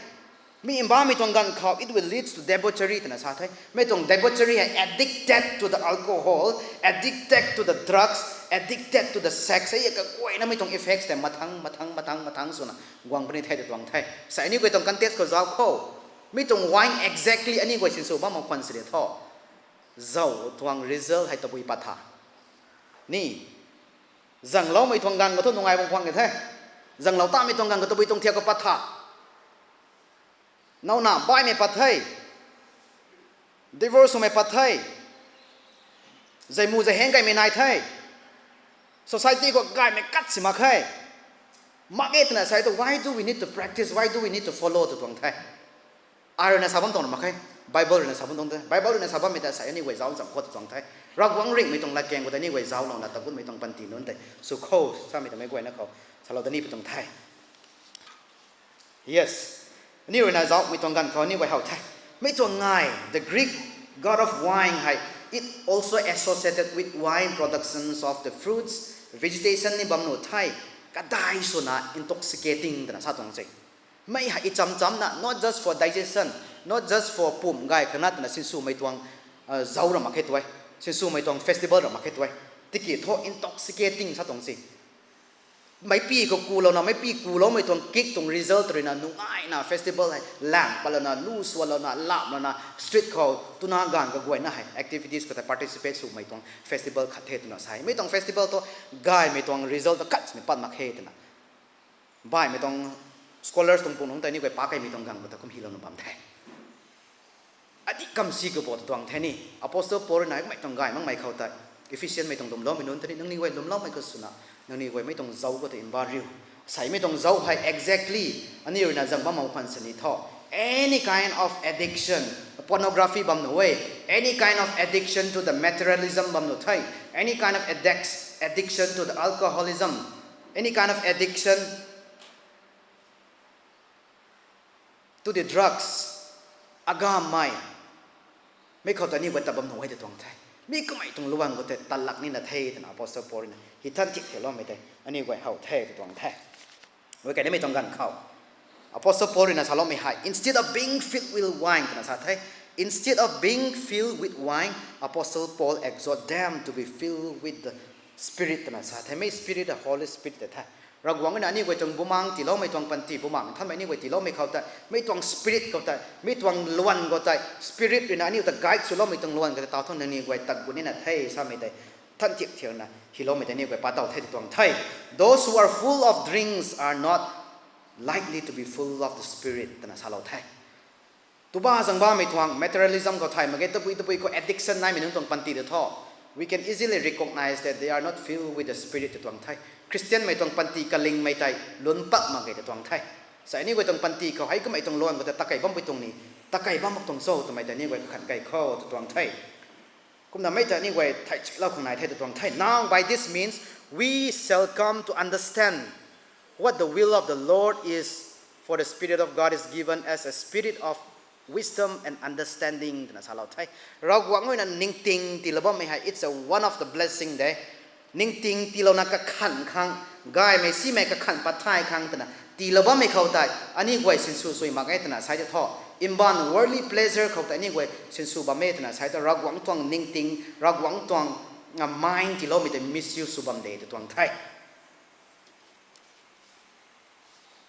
Mi mbamei tuang ganv khou, it will lead to debauchery twna sa the. Mei tuang debauchery hei addicted to the alcohol, addicted to the drugs, addicted to the sex hei kaguayna mei tuang effects tei mathang, mathang, mathang, mathang swna guang puni the tw tuang the. Sa aniu guay tuang context khou zauc khou, mi tuang wine exactly aniu guay sinsw bam mak khwan sini tho, zauc tuang result hei tabui pat tha. Ni, zangloumei tuang ganv khou thu nungai bam khwan ke the. Zanglou tamei tuang ganv khou tabui tuang thiak khou pat tha. Nowna baihmei pat the. Divorce swmei pat the. Zeimu zei heng kaimei nai the. Society khou gaymei kat si mak khe. Mak e twna sa tu, why do we need to practice? Why do we need to follow tw tuang the. Ai ruina sa bam tuang mak khe. Bible ruina sa bam tuang the. Bible ruina sa bammei ta sa aniu guay zauc cham khou tw tuang the. Ravguangc ringhmei tuang latkaeng khou tei aniu guay zauclouna takunmei tuang panty nunc tei sw khou samei ta meic guayna khou salou da ni pu tuang the. Yes. Aniu ruina zaucmei tuang ganv khou aniu guay how the. Mi tuang ngai, the Greek god of wine hei, it also associated with wine productions of the fruits, vegetation ni bam nuh the, kadai swna intoxicating twna sa tuang se. Mei hei i cham chamna, not just for digestion, not just for pum gay khana twna sinswmei tuang zauc ra mak khe tu e, sinswmei tuang festival ra mak khe tu e. Tiki thu intoxicating sa tuang se. Meic pi khou kulouna, meic pi kuloumei tuang kick tuang result ruina nungaina festival hei lang patlouna, lu suanlouna, lamlouna, street khou tuna ganv kaguayna hei activities khou tei participate swmei tuang festival khat the twna sa e. Mei tuang festival thu gaymei tuang result ta khat sini pat mak khe twna baihmei tuang scholars tuang pung nunc tei ni guay pac keymei tuang ganv khou ta kum hylouna bam the. Adih kamsi kabo ta tuang the ni. Apostle Paul ruina mei tuang gay makmei khou tei, Ephesianmei tuang lwmloumei nunc tei ni, nangniw guay lwmloumei khou swna, nangniw guay mei tuang zauc khou tei mbac riu. Seimei tuang zauc hei exactly aniw ruina zang bam mak khwan sini thu, any kind of addiction, pornography bam nuh e, any kind of addiction to the materialism bam nuh the, any kind of addic- addiction to the alcoholism, any kind of addiction to the drugs, agammei, mei khou ta aniw guay tat bam nuh e ta tuang the. Mi kamei tuang luan khou tei tat lak nina the twna Apostle Paul ruina hi than thik thiuloumei tei aniw guay how the ta tuang the. Ui kainamei tuang ganv khou Apostle Paul ruina saloumei hei, instead of being filled with wine twna sa the. Instead of being filled with wine, Apostle Paul exhort them to be filled with the Spirit twna sa the. Mei Spirit, the Holy Spirit tei the. Ravguangc ruina aniw guay tuang bumaengc tiiloumei tuang panty, Bumaengh Nthanmei aniw guay tiiloumei khou tei, mei tuang Spirit khou tei, mei tuang luan khou tei, Spirit ruina aniw ta guide swloumei tuang luan khou tei, tau thu nangniw guay tagut nina the samei tei than thik thiuna hyloumei tei aniw guay pa taw the ta tuang the. Those who are full of drinks are not likely to be full of the Spirit twna salou the. Tuba zang bammei tuang materialism khou thay mak ge, tabui tabui khou addiction naimei nunc tuang panty ta thu, we can easily recognize that they are not filled with the Spirit ta tuang the. Khristianmei tuang panty kalingmei tei lungc pak mak ge ta tuang the. Sa aniw guay tuang panty khou hei kummei tuang luan khou ta takei bampui tuang ni, takei bam mak tuang cho twmei tei aniw guay kakhan kei khou ta tuang the. Kumna mei ta aniw guay thei chuilou khang nai the ta tuang the. Now, by this means, we shall come to understand what the will of the Lord is, for the Spirit of God is given as a spirit of wisdom and understanding twna salou the. Ravguangc ruina ningting tiilou bammei hei, it's a one of the blessing de. Ningting tiilouna kakhan khang, gaymei simei kakhan pat thay khang twna tiilou bammei khou tei aniw guay sinsw sui mak e twna sa tei thu, mbaanv worldly pleasure khou tei aniw guay sinsw bam e twna sa tei thu, Ravguangc tuang ningting, Ravguangc tuang mind tiiloumei tei misuse sw bam de ta tuang the.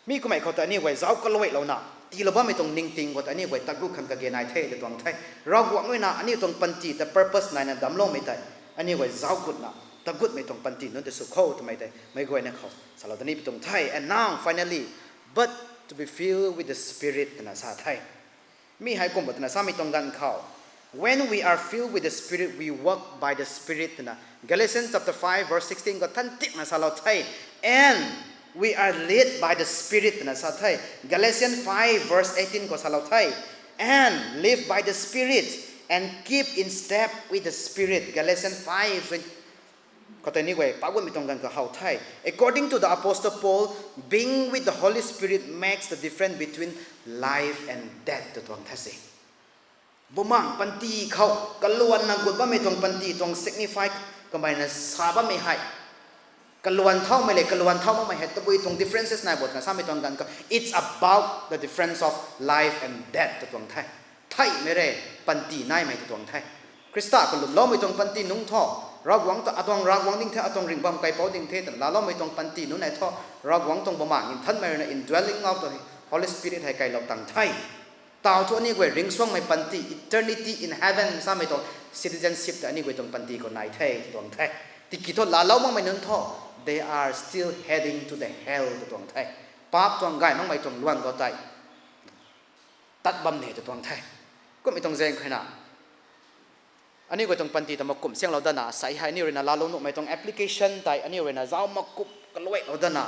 Mi kummei khou tei aniw guay zauc kaluailouna tiilou bammei tuang ningting khou tei aniw guay tagut khang kage nai the ta tuang the. Ravguangc ruina aniw tuang panty ta purpose naina damcloumei tei aniw guay zauc gutna tagutmei tuang panty nunc ta sw kho twmei tei meic guayna khou salou da ni pi tuang the. And now, finally, but to be filled with the Spirit twna sa the. Mi hei kumba twna samei tuang ganv khou, when we are filled with the Spirit, we walk by the Spirit twna Galatians chapter five verse sixteen khou than tikna salou the. And we are led by the Spirit twna sa the. Galatians five verse eighteen khou salou the. And live by the Spirit and keep in step with the Spirit. Galatians five khou tei aniw guay pac gutmei tuang ganv khou how the. According to the Apostle Paul, being with the Holy Spirit makes the difference between life and death ta tuang the se. Bumaengc panty khou kaluanna gut bammei tuang panty tuang signify kamei na sa bammei hei, kaluan thaumei le kaluan thau makmei hei tabui tuang differences nai bo twna samei tuang ganv khou, it's about the difference of life and death ta tuang the. Theihmei re, panty naimei ta tuang the. Khrista khou lwmloumei tuang panty nunc thu, Ravguangc ta atuang Ravguangc ding the, atuang ringhbam kaipouc ding the twna laaloumei tuang panty nunc nai thu, Ravguangc tuang Bumaengh Nthanmei ruina indwelling of the Holy Spirit hei kailou tang the. Tau thu aniw guay ringcsuangmei panty, eternity in heaven samei tuang citizenship ta aniw guay tuang panty khou nai the ta tuang the. Tiki thu laalou makmei nunc thu, they are still heading to the hell ta tuang the. Paap tuang gay makmei tuang luan khou tei tat bam ne ta tuang the. Kummei tuang zaeng khou na, aniw guay tuang panty ta makum sianglou dana, sei hei aniw ruina laalou nuhmei tuang application tei aniw ruina zauc makum kaluailou dana,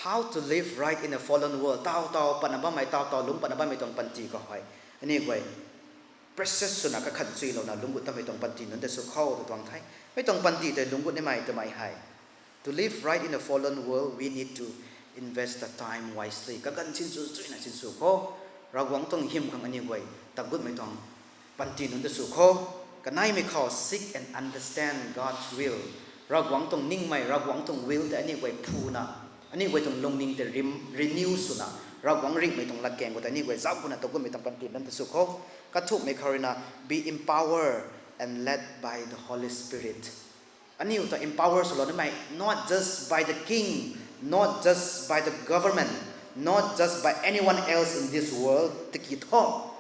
how to live right in a fallen world, taw taw patna bammei, taw taw lungc patna bammei tuang panty khou hei aniw guay precious swna kakhan chuilouna lungc gut tamei tuang panty nunc ta sw kho ta tuang the. Mei tuang panty tei lungc gut nimei twmei hei, to live right in a fallen world, we need to invest the time wisely. Kaganv sinsw chuina sinsw kho, Ravguangc tuang hym khang aniw guay tagutmei tuang panty nunc ta sw kho. Kaneimei khou, seek and understand God's will. Ravguangc tuang ningmei, Ravguangc tuang will tei aniw guay phuna Aniu guay tuang lungning tei rim-, renew swna, Ravguangc ringhmei tuang latkaeng khou tei aniu guay zauc kuna tagummei tuang panty nunc ta sw kho. Kathumhmei khou ruina, be empowered and led by the Holy Spirit. Aniu ta empower swlou nimei, not just by the king, not just by the government, not just by anyone else in this world, tiki thu,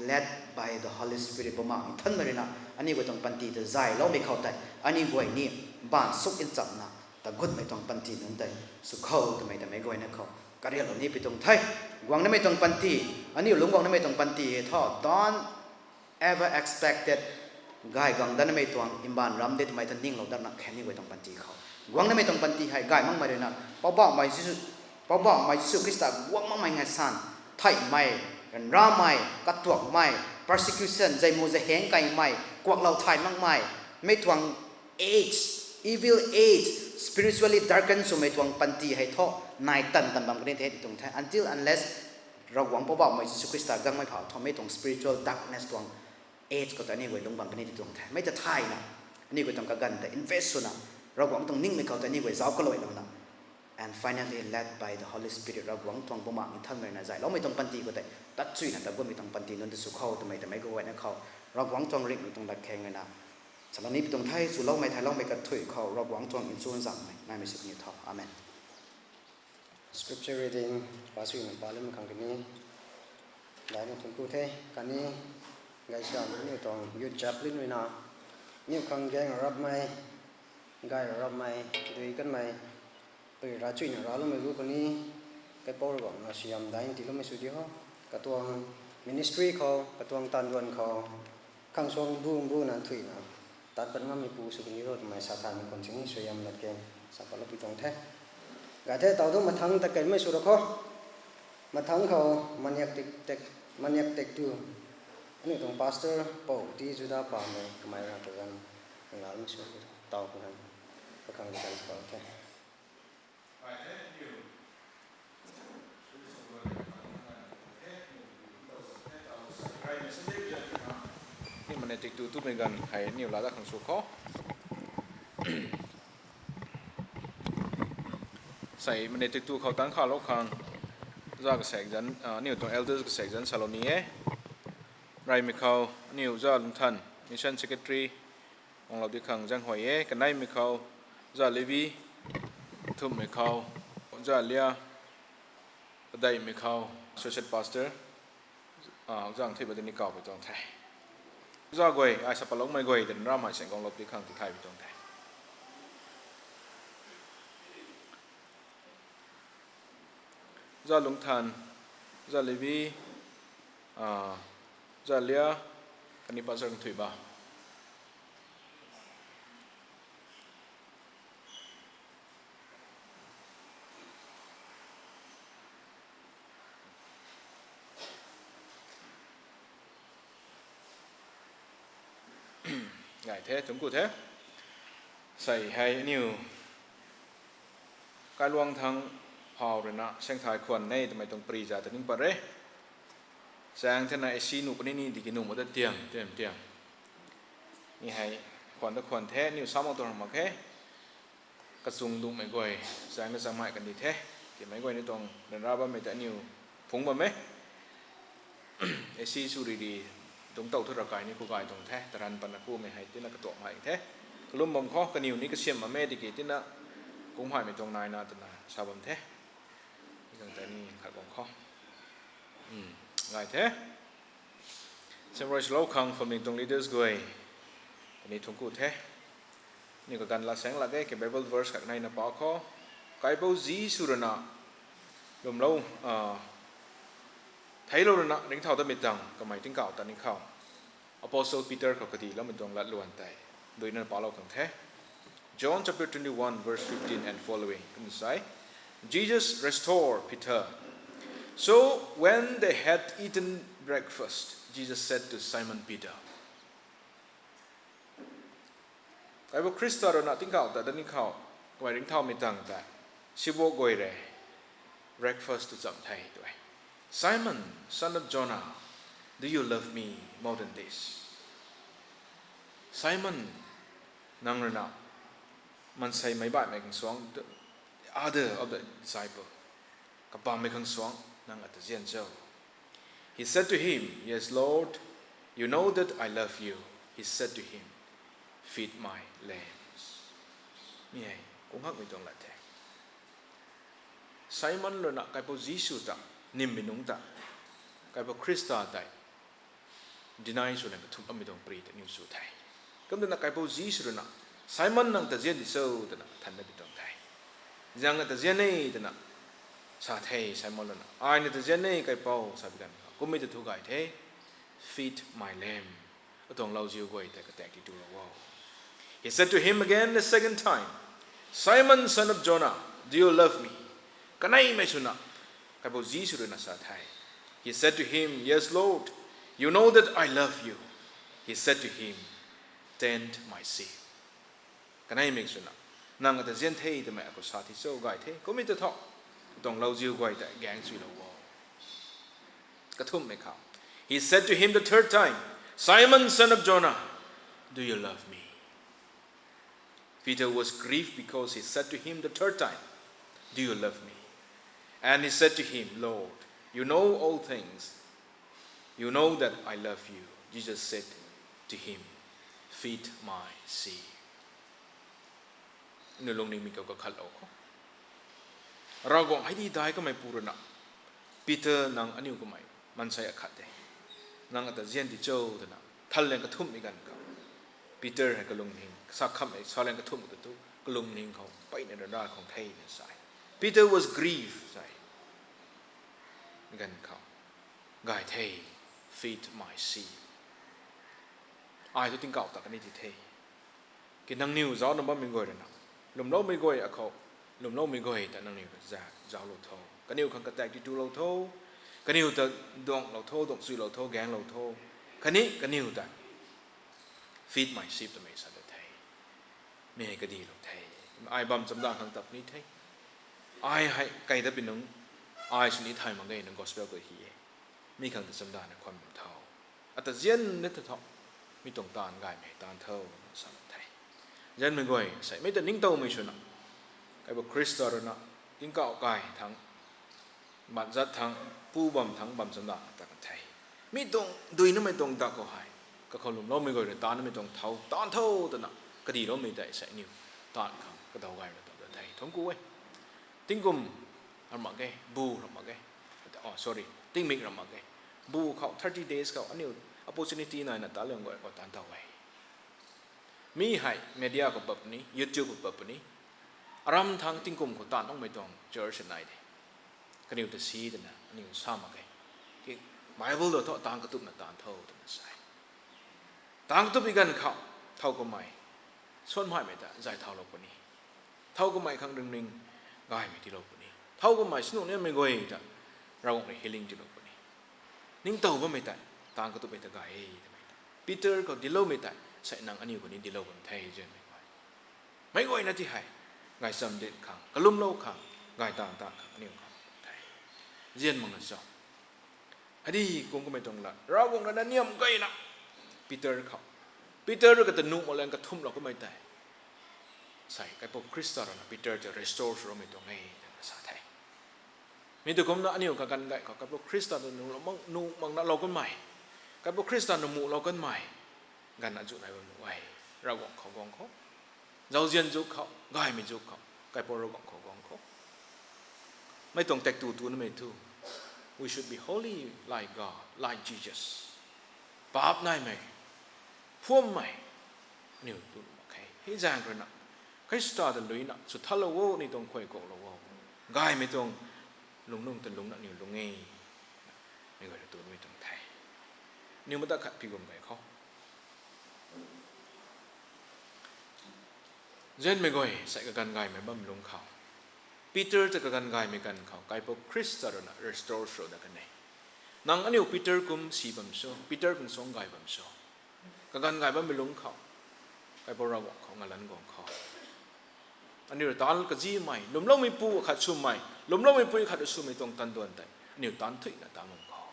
led by the Holy Spirit, Bumaengh Nthanmei ruina, aniu guay tuang panty ta zayloumei khou tei, aniu guay ni, baanv suk nchamna, tagummei tuang panty nunc tei, sw kho twmei ta meic guayna khou, kariaklou ni pi tuang the. Guang nimei tuang panty, aniu lungc guang nimei tuang panty hei thu, don't ever expected, gay guang dat nimei tuang, mbaanv ram de twmei ta ninglou dat na khe aniu guay tuang panty khou. Guang nimei tuang panty hei, gay makmei ruina, Poubauhmei Jisu, Poubauhmei Jisu Khrista guang makmei ngai san, theihmei, ryanramei, katuakmei, persecution, zeimu zeheng kaimei, kuaklou thay makmei, mei tuang age, evil age, spiritually darkened swmei tuang panty hei thu, nai tan tan bam kani the ti tuang the. Until unless Ravguangc Poubauhmei Jisu Khrista guangmei phau thu, mei tuang spiritual darkness tuang age khou ta aniu guay lungc bam kani ti tuang the. Mei ta thayna, aniu guay tuang kaganv ta invest swna, Ravguangc tuang ningmei khou ta aniu guay zauc kaluailouna, and finally led by the Holy Spirit, Ravguangc tuang Bumaengh Nthanmei ruina zayloumei tuang panty khou tei, tatchuina tagummei tuang panty nunc ta sw kho twmei ta meic guayna khou, Ravguangc tuang ringhmei tuang latkaeng ruina, salou ni pi tuang the. Swloumei thayloumei kathuic khou, Ravguangc tuang nchun zaengmei naimei sw kani tho. Amen. Scripture reading, pa suina pa lim khang kani, daina thuanc ku the, khatni, gaysiam aniu tuang youth chaplain ruina, aniu khang gaeng rapmei, gay rapmei, dui kanmei, pui ravchuina racloumei gu khatni, kaipouc Ravguangc na siam daina tiiloumei sw di ho, katuang ministry khou, katuang taanv duan khou, khang suang bu mbuna thuina, tat pat ngammeipu sw kani tho twmei sa thaymei khwan sini suaihiam latkaeng, sa patlou pi tuang the. Gay the, taw thu mathangc ta kanmei sw ra kho. Mathangc khou, maniak tek tek, maniak tek tu. Aniu tuang pastor, Pou T. Juda Pamei, kamei ra ta zan, ngalmei sw, taw khou han, kakhang di kan sa patlou the. Ni maniak tek tu tumei ganv hei aniu laa dat khang sw kho. Sei maniak tek tu khou tangc khalou khang, za kasek zan, ah, aniu tuang elders kasek zan salou ni e. Reymei khou, aniu za Lungthan, mission secretary, guanglou di khang zaenghuay e. Kaneimei khou, za Levi, kathumhmei khou, za Lia, padeihmei khou, associate pastor, ah, zaeng thei ba di ni kaw pi tuang the. Za guay, ai sa patloumei guay, ryanramei seng guanglou di khang tithay pi tuang the. Za Lungthan, za Levi, ah, za Lia, khatni pastor Nthuiba. Gay the, thuanc ku the. Sei hei aniu kailuang thangc phau ruina saengthay khwan e twmei tuang pary za ta ning pat re. Saeng thena A C nuh puni ni tiki nuh mak ta tiam, tiam, tiam. Ni hei khwan ta khwan the, aniu sa mak tuang mak khe. Kachung duhmei guay, saeng na changmei kandih the. Timei guay ni tuang ryanra bammei ta aniu phungc bam e. A C sw ri di, dungc tow thu ravkai ni khou gay tuang the, taran patna kumei hei tina katuakmei the. Kalum bam khou, kaniw ni kasiam bam e tiki tina, kungmhaimei tuang naina twna sa bam the. Tuang tei ni khat guang khou. Gay the. Samruai swlou khang family tuang leaders guay, kaniw thuanc ku the. Aniu kaganv laa saeng lak e, khe Bible verse khat neina pa khou. Kaipouc Jisu ruina, lwmlou, ah, theiclou ruina ringcthau tatmei tangv, kamei tingkauh ta ni khou, Apostle Peter khou kadiloumei tuang latluan tei, duina palou khang the. John chapter twenty-one, verse fifteen and following. Kum sa e, Jesus restore Peter. So when they had eaten breakfast, Jesus said to Simon Peter, Kaipouc Khrista ruina tingkauh ta dat ni khou, kamei ringcthaumei tangv tei, sibok guay re, breakfast tu cham the tw e. Simon, son of Jonah, do you love me more than this? Simon, nang ruina, maansei meic baihmei khang suang, other of the disciple, kabammei khang suang nang ata zian cho? He said to him, Yes, Lord, you know that I love you. He said to him, Feed my lambs. Mi hei kung hakmei tuang lat the. Simon ruina kaipou Jisu ta nymmei nungc ta, kaipou Khrista tei deny swna kathumh bammei tuang pary ta niw sw the. Kum twna kaipou Jisu ruina, Simon, nang ta zian di cho? twna thanna pi tuang the. Ziang ata zian e, twna sa the Simon ruina. Ai na ta zian e, kaipou, sa pi ganv khou kummei ta thu gay the, Feed my lamb. Atuang lauziu guay tei kataek ti tulou o. He said to him again the second time, Simon, son of Jonah, do you love me? Kaneimei swna kaipou Jisu ruina sa the. He said to him, Yes, Lord, you know that I love you. He said to him, Tend my sheep. Kaneimei swna, nang ata zian the twmei akhou sa ti cho? Gay the, kummei ta thu, atuang lauziu guay tei gaeng suilou o. Kathumhmei khou, he said to him the third time, Simon, son of Jonah, do you love me? Peter was grieved because he said to him the third time, Do you love me? And he said to him, Lord, you know all things. You know that I love you. Jesus said to him, Feed my sheep. Aniu lungningmei khou kakhatlou khou, Ravguangc hei di dai kamei pu ruina, Peter, nang aniu kamei maansei akhat de, nang ata zian di cho? twna thanliang kathumhmei ganv khou, Peter hei kalungning sa khamhmei, sa liang kathumh ta thu kalungning khou mpeyna ryanra khang thena sa e. Peter was grieved, sa e. Ganv khou, Gay the, feed my sheep. Ai thu tingkauh ta kani ti the. Ki nangniw zaucna bammei guay ruina, lwmloumei guay akhou, lwmloumei guay ta nangniw ta za zauclou tho. Kaniw khang kataek ti tulou tho. Kaniw ta duanglou tho, duangcchuilou tho, gaenglou tho. Khatni kaniw ta, Feed my sheep, twmei sa ta the. Mi hei kadilou the. Ai bam chamdan khang tap ni the. Ai hei kai dat pi nungc, ai sini thay mak ge na gospel khou hi e. Mi khang ta chamdanna khwan bam tho. Ata zian ni ta tho. Mi tuang taanv gaymei taanv tho, sa the. Zianmei guay, seimei ta ningtowmei swna, kaipou Khrista ruina tingkauh kai thangc, matzat thangc, pu bam thangc bam chamdan ta kan the. Mi tuang duinamei tuang dak khou hei, kakhou lwmloumei guay rui taanvmei tuang thau, taanv tho twna kadiloumei tei sei aniu taanv khang kadaw gaymei tuang ta the. Thangc ku e. Tingkum ram mak ge, bu ram mak ge. Oh, sorry, tingmik ram mak ge. Bu khou thirty days khou aniu opportunity naina taanv liang guay khou taanv tho e. Mi hei media khou pat puni, YouTube khou pat puni. Aram thangc tingkum khou taanv makmei tuang church nai de. Kaniw ta si twna aniu sa mak ge. Ki Bible ta thu taanv katupna taanv tho twna sa e. Taanv katupmei ganv khou, thow kamei, suanmei ta zay thaulou puni. Thow kamei khang ringning gaymei tiilou puni. Thow kamei sunu nimei guay ta Ravguangc rui healing tiilou puni. Ningtow bammei tei, taanv katupmei ta gay e twmei ta, Peter khou diloumei tei sei nang aniu khou ni dilou bam the, zianmei guay. Meic guayna ti hei, gaychamv dinc khang, kalumlou khang, gay taanv taanv khang aniu khang the. Zian makna cho? Hei di kum kamei tuang lat, Ravguangc rui na niam gayna, Peter khou, Peter rui kata nuh mak lang kathumhlou kamei tei, sei kaipou Khrista rui na Peter ta restore swloumei tuang e twna sa the. Mi tu kumna aniu kaganv gay khou kaipou Khrista ta nuhlou mak, nuh makna lou kanmei, kaipou Khrista na muhlou kanmei ganv azuh nai bam nuh e. Ravguangc khou guang khou, zauzian zuk khou, gaymei zuk khou, kaipou Ravguangc khou guang khou, mei tuang tak tu tunamei thu, we should be holy like God, like Jesus. Paap naimei, phuammei, aniu tu mak khe. Hei zaeng rui na, Khrista ta luina sw thalou o, ni tuang khuay kuaklou o, gaymei tuang lungc nung ta lungcna aniu lung e. Mi guay rui tunmei tuang the. Aniu mata khat pi gum gay khou, zianmei guay, sei kaganv gaymei bam lungc khou, Peter ta kaganv gaymei ganv khou kaipou Khrista rui na restore sw dat kan e. Nang aniu Peter kum si bam cho, Peter kum suang gay bam cho? Kaganv gay bammei lungc khou, kaipou Ravguangc khou ngalanc guang khou, aniu rui taanv kazimei, lwmloumeipu akhat swmei, lwmloumeipui akhat rui swmei tuang tanduan tei aniu taanv thuina taanv bam khou,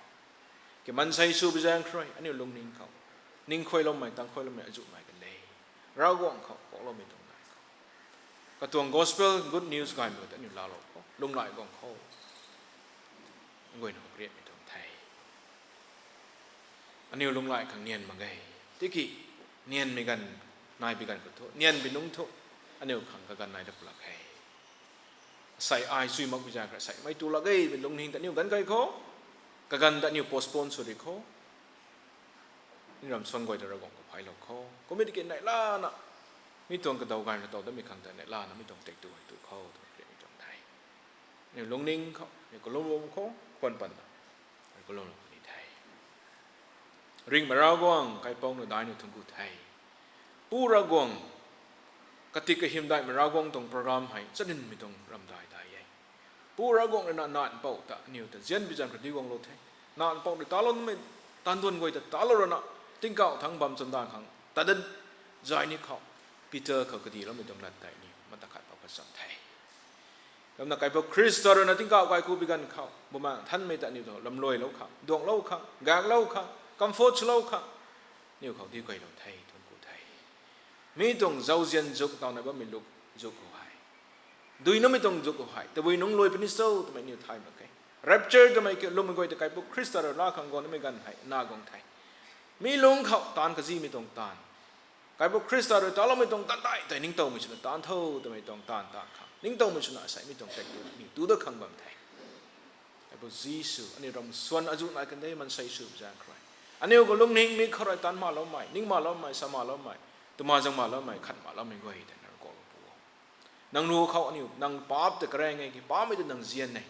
ki maansei sw bi zaeng rui aniu lungning khou, ning khuayloumei, tang khuayloumei azuh nai kan de. Ravguangc khou kuakloumei tuang nai khou, Katuang gospel, good news gaymei ta aniu laalou khou, lunghlaic guang khou, guayna kariatmei tuang the. Aniu lunghlaic khang nian mak ge. Tiki nianmei ganv, nai bi ganv khou thu, nianmei nunc thu, aniu khang kaganv nai dat pulak khe. Sei ai chui mak bi zaeng khou sei mei tu lak ge, mei lungning ta aniu ganv kai khou, kaganv ta aniu postpone sw di khou, ni ram suan guay ta Ravguangc khou phaylou khou, kum e tiki neihlana, mi tuang kadaw gaymei ta tow datmei khang ta neihlana mi tuang tei tu hei tu khou twmei kariatmei tuang the. Aniu lungning khou, aniu kalum lum khou khwan pan ta, aniu kalum lum ni the. Ringhmei Ravguangc, kaipouc na daic niu thuanc ku the. Pu Ravguangc, katik kahym daihmei Ravguangc tuang program hei charynmei tuang ramdai dai e. Pu Ravguangc rui na nac mpouh ta aniu ta nzian bi zaeng khou di guanglou the. Nac mpouh rui taloumei, tanduan guay ta talou rana, tingkauh thangc bam chwndanv khang tat dat zay ni khou, Peter khou kadiloumei tuang lat tei aniu mata khat pou khat cham the. Kumna kaipouc Khrista rui na tingkauh kaikhu bi ganv khou, Bumaengh Nthanmei ta aniu ta lamluailou khang, duanglou khang, gaeklou khang, comfort swlou khang, aniu khou di guaylou the, thuanc ku the. Mi tuang zauzian zuk taw nai bammei luk zuk khou hei, duinamei tuang zuk khou hei, tabui nungc luai puni cho twmei aniu thay mak khe. Rapture twmei ki lwmmei guay ta kaipouc Khrista rui laa khang guangnamei ganv hei na guang the. Mi lungc khou taanv kazimei tuang taanv, kaipouc Khrista rui taloumei tuang taanv tei tei ningtowmei swna taanv tho twmei tuang taanv taanv khang ningtowmei swna asei mi tuang tei tu aniu tu dat khang bam the. Kaipouc Jisu, aniu ram suan azuh nai kan de, maansei sw zaeng khou rui, aniu khou lungning mi khou rui taanv maloumei, ning maloumei, sa maloumei, twma zang maloumei, khat maloumei guay tei nang kuaklou pu o. Nang ruc khou aniu, nang paap ta kareng e ki, paapmei ta nang nzian e.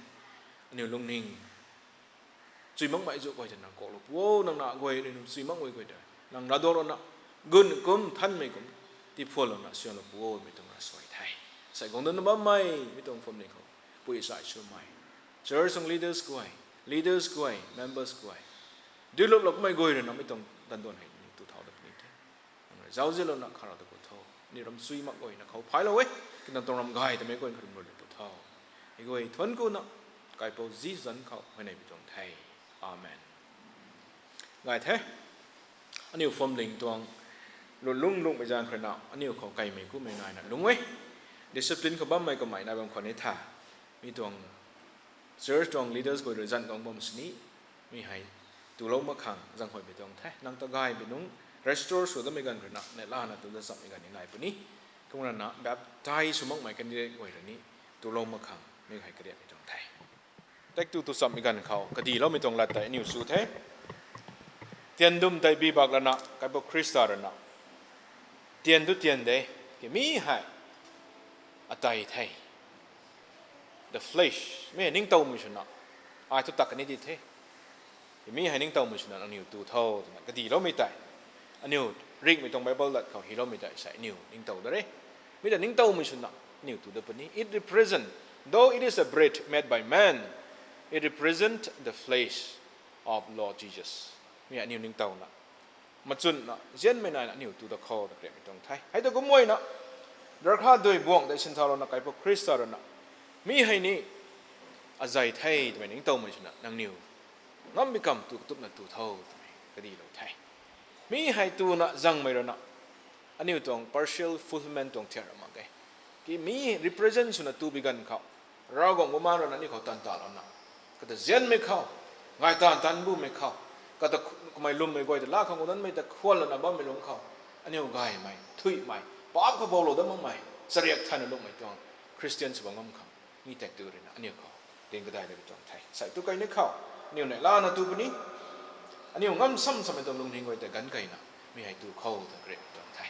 Aniu lungning chui makmei zu guay ta nang kuaklou pu o, nang na guay aniu chui makmei guay ta nang ravduaklou na, gun kum nthanmei kum, tiiphuanlou na, suanlou pu o, mei tuang ravsuai the. Sei guang dat na bammei, mi tuang phuamling khou pui sai swmei, church tuang leaders guay, leaders guay, members guay, duiluplou kummei guay rui na mi tuang tanduan hei ni tu thau dat puni the. Nang rui zauzianlou na kharou ta ku tho. Ni ram chui mak guay na khou phaylou e. Kinang tuang ram gay tamei guay kha ram rui lu pu tho. Hei guay thuanc ku na, kaipouc Jisu zanc khou huayney bi tuang the. Amen. Gay the. Aniu phuamling tuang lu lungc lungmei zaeng khou rui na, aniu khou kaimei kumei naina lungc e. Discipline khou bammei kamei nai bam khwan ni tha. Mi tuang church tuang leaders guay rui zanc guang bam sini, mi hei tulou mak khang zaenghuay bi tuang the. Nang ta gay bi nungc restore sw datmei ganv khou rui na, neihlana tu dat chammei ganv ni nai puni. Kum rana baptize sw makmei candidate guay rui ni tulou mak khang mi hei kariatmei tuang the. Tek tu tu chammei ganv khou kadiloumei tuang lat tei aniu chu the. Tian dum tei bi bak lana, kaipouc Khrista rui na, tian tu tian de, ki mi hei atei the. The flesh, mi hei ningtowmei swna, ai thu tak kani di the. Ki mi hei ningtowmei swna nangniw tu tho twna kadiloumei tei, aniu ringhmei tuang Bible lat khou hyloumei tei sei aniu ningtow da re. Mi ta ningtowmei swna aniu tu dat puni. It represent, though it is a bread made by man, it represent the flesh of Lord Jesus. Mi aniu ningtowna, machunna, nzianmei naina aniu tu dat khou ta kariatmei tuang the. Hei ta kumna, darkha dui buang tei sinthaulouna kaipouc Khrista rui na, mi hei ni azei the twmei ningtowmei swna nangniw ngam mi kam tu katupna tu tho twmei kadilou the. Mi hei tuna zangmei rui na, aniu tuang partial fulfillment tuang thian ra mak e. Ki mi represent swna tu bi ganv khou, Ravguangc Bumaengh rui na aniu khou tan talouna, kata nzianmei khou, gay taanv tan bumei khou, kata kamei lwmmei guay ta laa khang gudanmei ta khwanlouna bammei lungc khou, aniu gaymei, thuihmei, paap khou boulou dat makmei, chariak thayna lungmei tuang Christian sw bam ngam khang, mi tek tu rui na aniu khou din kadai da bi tuang the. Sei tu kei ni khou, aniu neih lana tu puni, aniu ngam sam samei tuang lungning guay tei ganv keyna, mi hei tu khou ta kariatmei tuang the.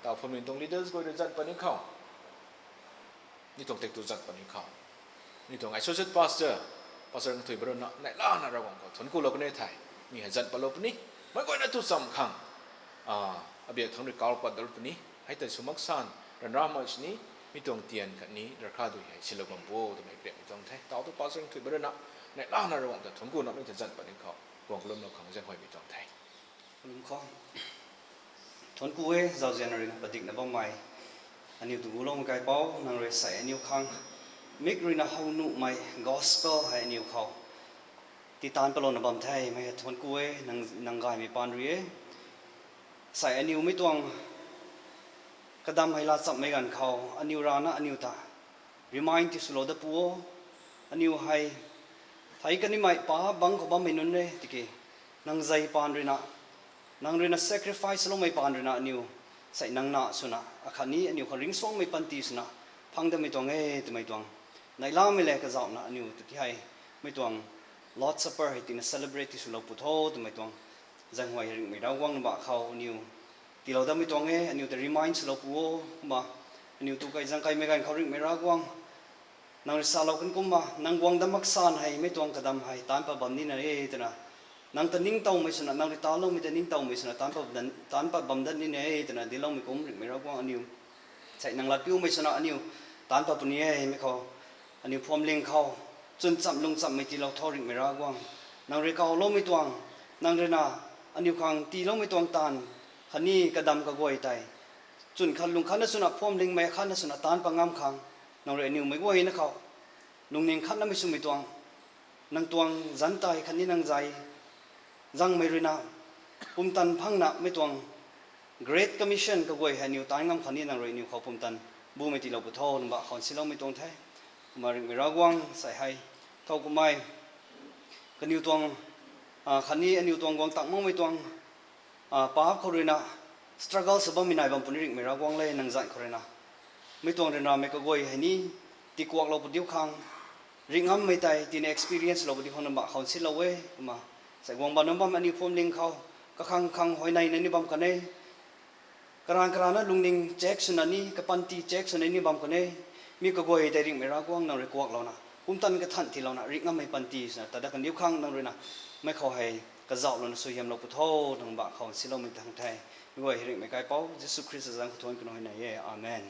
Taw phuamling tuang leaders guay rui zat puni khou, ni tuang tek tu zat puni khou, ni tuang associate pastor, Pastor Nthui Baruna neih lana Ravguangc khou thuanc kulou kan e the. Mi hei zat patlou puni, meic guayna tu cham khang, abiak thangc rui kau pat dal puni, hei tei sw mak san, ryanramei sini, mi tuang tian khatni darkha dui hei silou bam pu twmei kariatmei tuang the. Taw tu Pastor Nthui Baruna neih lana Ravguangc ta thuanc kuna mi ta zat puni khou, guang kalumlou khang zaenghuay bi tuang the. Kalum khou, thuanc ku e, zauzian rui na padikna bammei, aniu tu guloumei kaipouc, nang rui sei aniu khang mik rui na how nuhmei gospel hei aniu khou titan palouna bam the. Mei hei thuanc ku e, nang, nang gaymei paan rui e. Sei aniu mi tuang Kadam hei laa chammei ganv khou aniu rana aniu ta remind tiswlou dat pu o. Aniu hei thei kanimei paap bangc khou bammei nunc re tiki, nang zei paan ruina, nang ruina sacrifice loumei paan ruina aniu sei nang na swna akhatni aniu khang ringcsuangmei panty swna phang datmei tuang e twmei tuang neihlamei le kazauhna aniu ta ti hei mei tuang Lord's Supper hei tina celebrate tiswlou pu tho twmei tuang zaenghuay ringhmei Ravguangc ba khou aniu tiilou datmei tuang e. Aniu ta remind swlou pu o. Kumna aniu tu kai zaeng kaimei ganv khou ringhmei Ravguangc, nang rui salou kan kumna nang guang dat mak san hei mei tuang kadam hei taanc pat bam nina e twna, nang ta ningtowmei swna, nang rui taloumei ta ningtowmei swna taanc pat, taanc pat bam dat nina e twna dincloumei kum ringhmei Ravguangc aniu sei nang latpiumei swna aniu taanc pat puni e. Mei khou aniu phuamling khou chwn chamv lung chamvmei tiilou tho ringhmei Ravguangc. Nang rui kawloumei tuang, nang ruina aniu khang tiiloumei tuang taanv khatni kadam kaguay tei chwn khat lung khatna swna phuamlingmei khatna swna taanc pat ngam khang, nang rui aniu meic guayna khou lungning khatnamei swmei tuang, nang tuang zanc tei khatni nang zei zaengmei ruina pumtan phangna mei tuang Great Commission kaguay hei aniu taanc ngam khatni nang rui aniu khou pumtan bumei tiilou pu tho nang ba khou nsiloumei tuang the. Kumna ringhmei Ravguangc sei hei thow kumhmei kaniw tuang, khatni aniu tuang guang tang makmei tuang paap khou ruina struggle sw bammei nai bam puni ringhmei Ravguangc le nang zanc khou ruina mei tuang ryanramei kaguay hei ni tiikuaklou pu diu khang, ringh ngammei tei tina experience lou pu diu khang nang ba khou nsilou e. Kumna sei guang bam nunc bam aniu phuamling khou kakhang khang huayney na ni bam kan e. Karan karana lungning check swna ni, kapanty check swna ni bam kan e. Mi kaguay tei ringhmei Ravguangc nang rui kuaklouna pumtan kathan tiilouna ringh ngammei panty swna tat dat kan diu khang nang ruina mei khou hei kazauhlouna suaihiamlou pu tho nang ba khou nsiloumei tuang the. Mi guay hei ringhmei kaipouc Jisu Khrista zanc khou thuanc kanu hei nai e. Amen.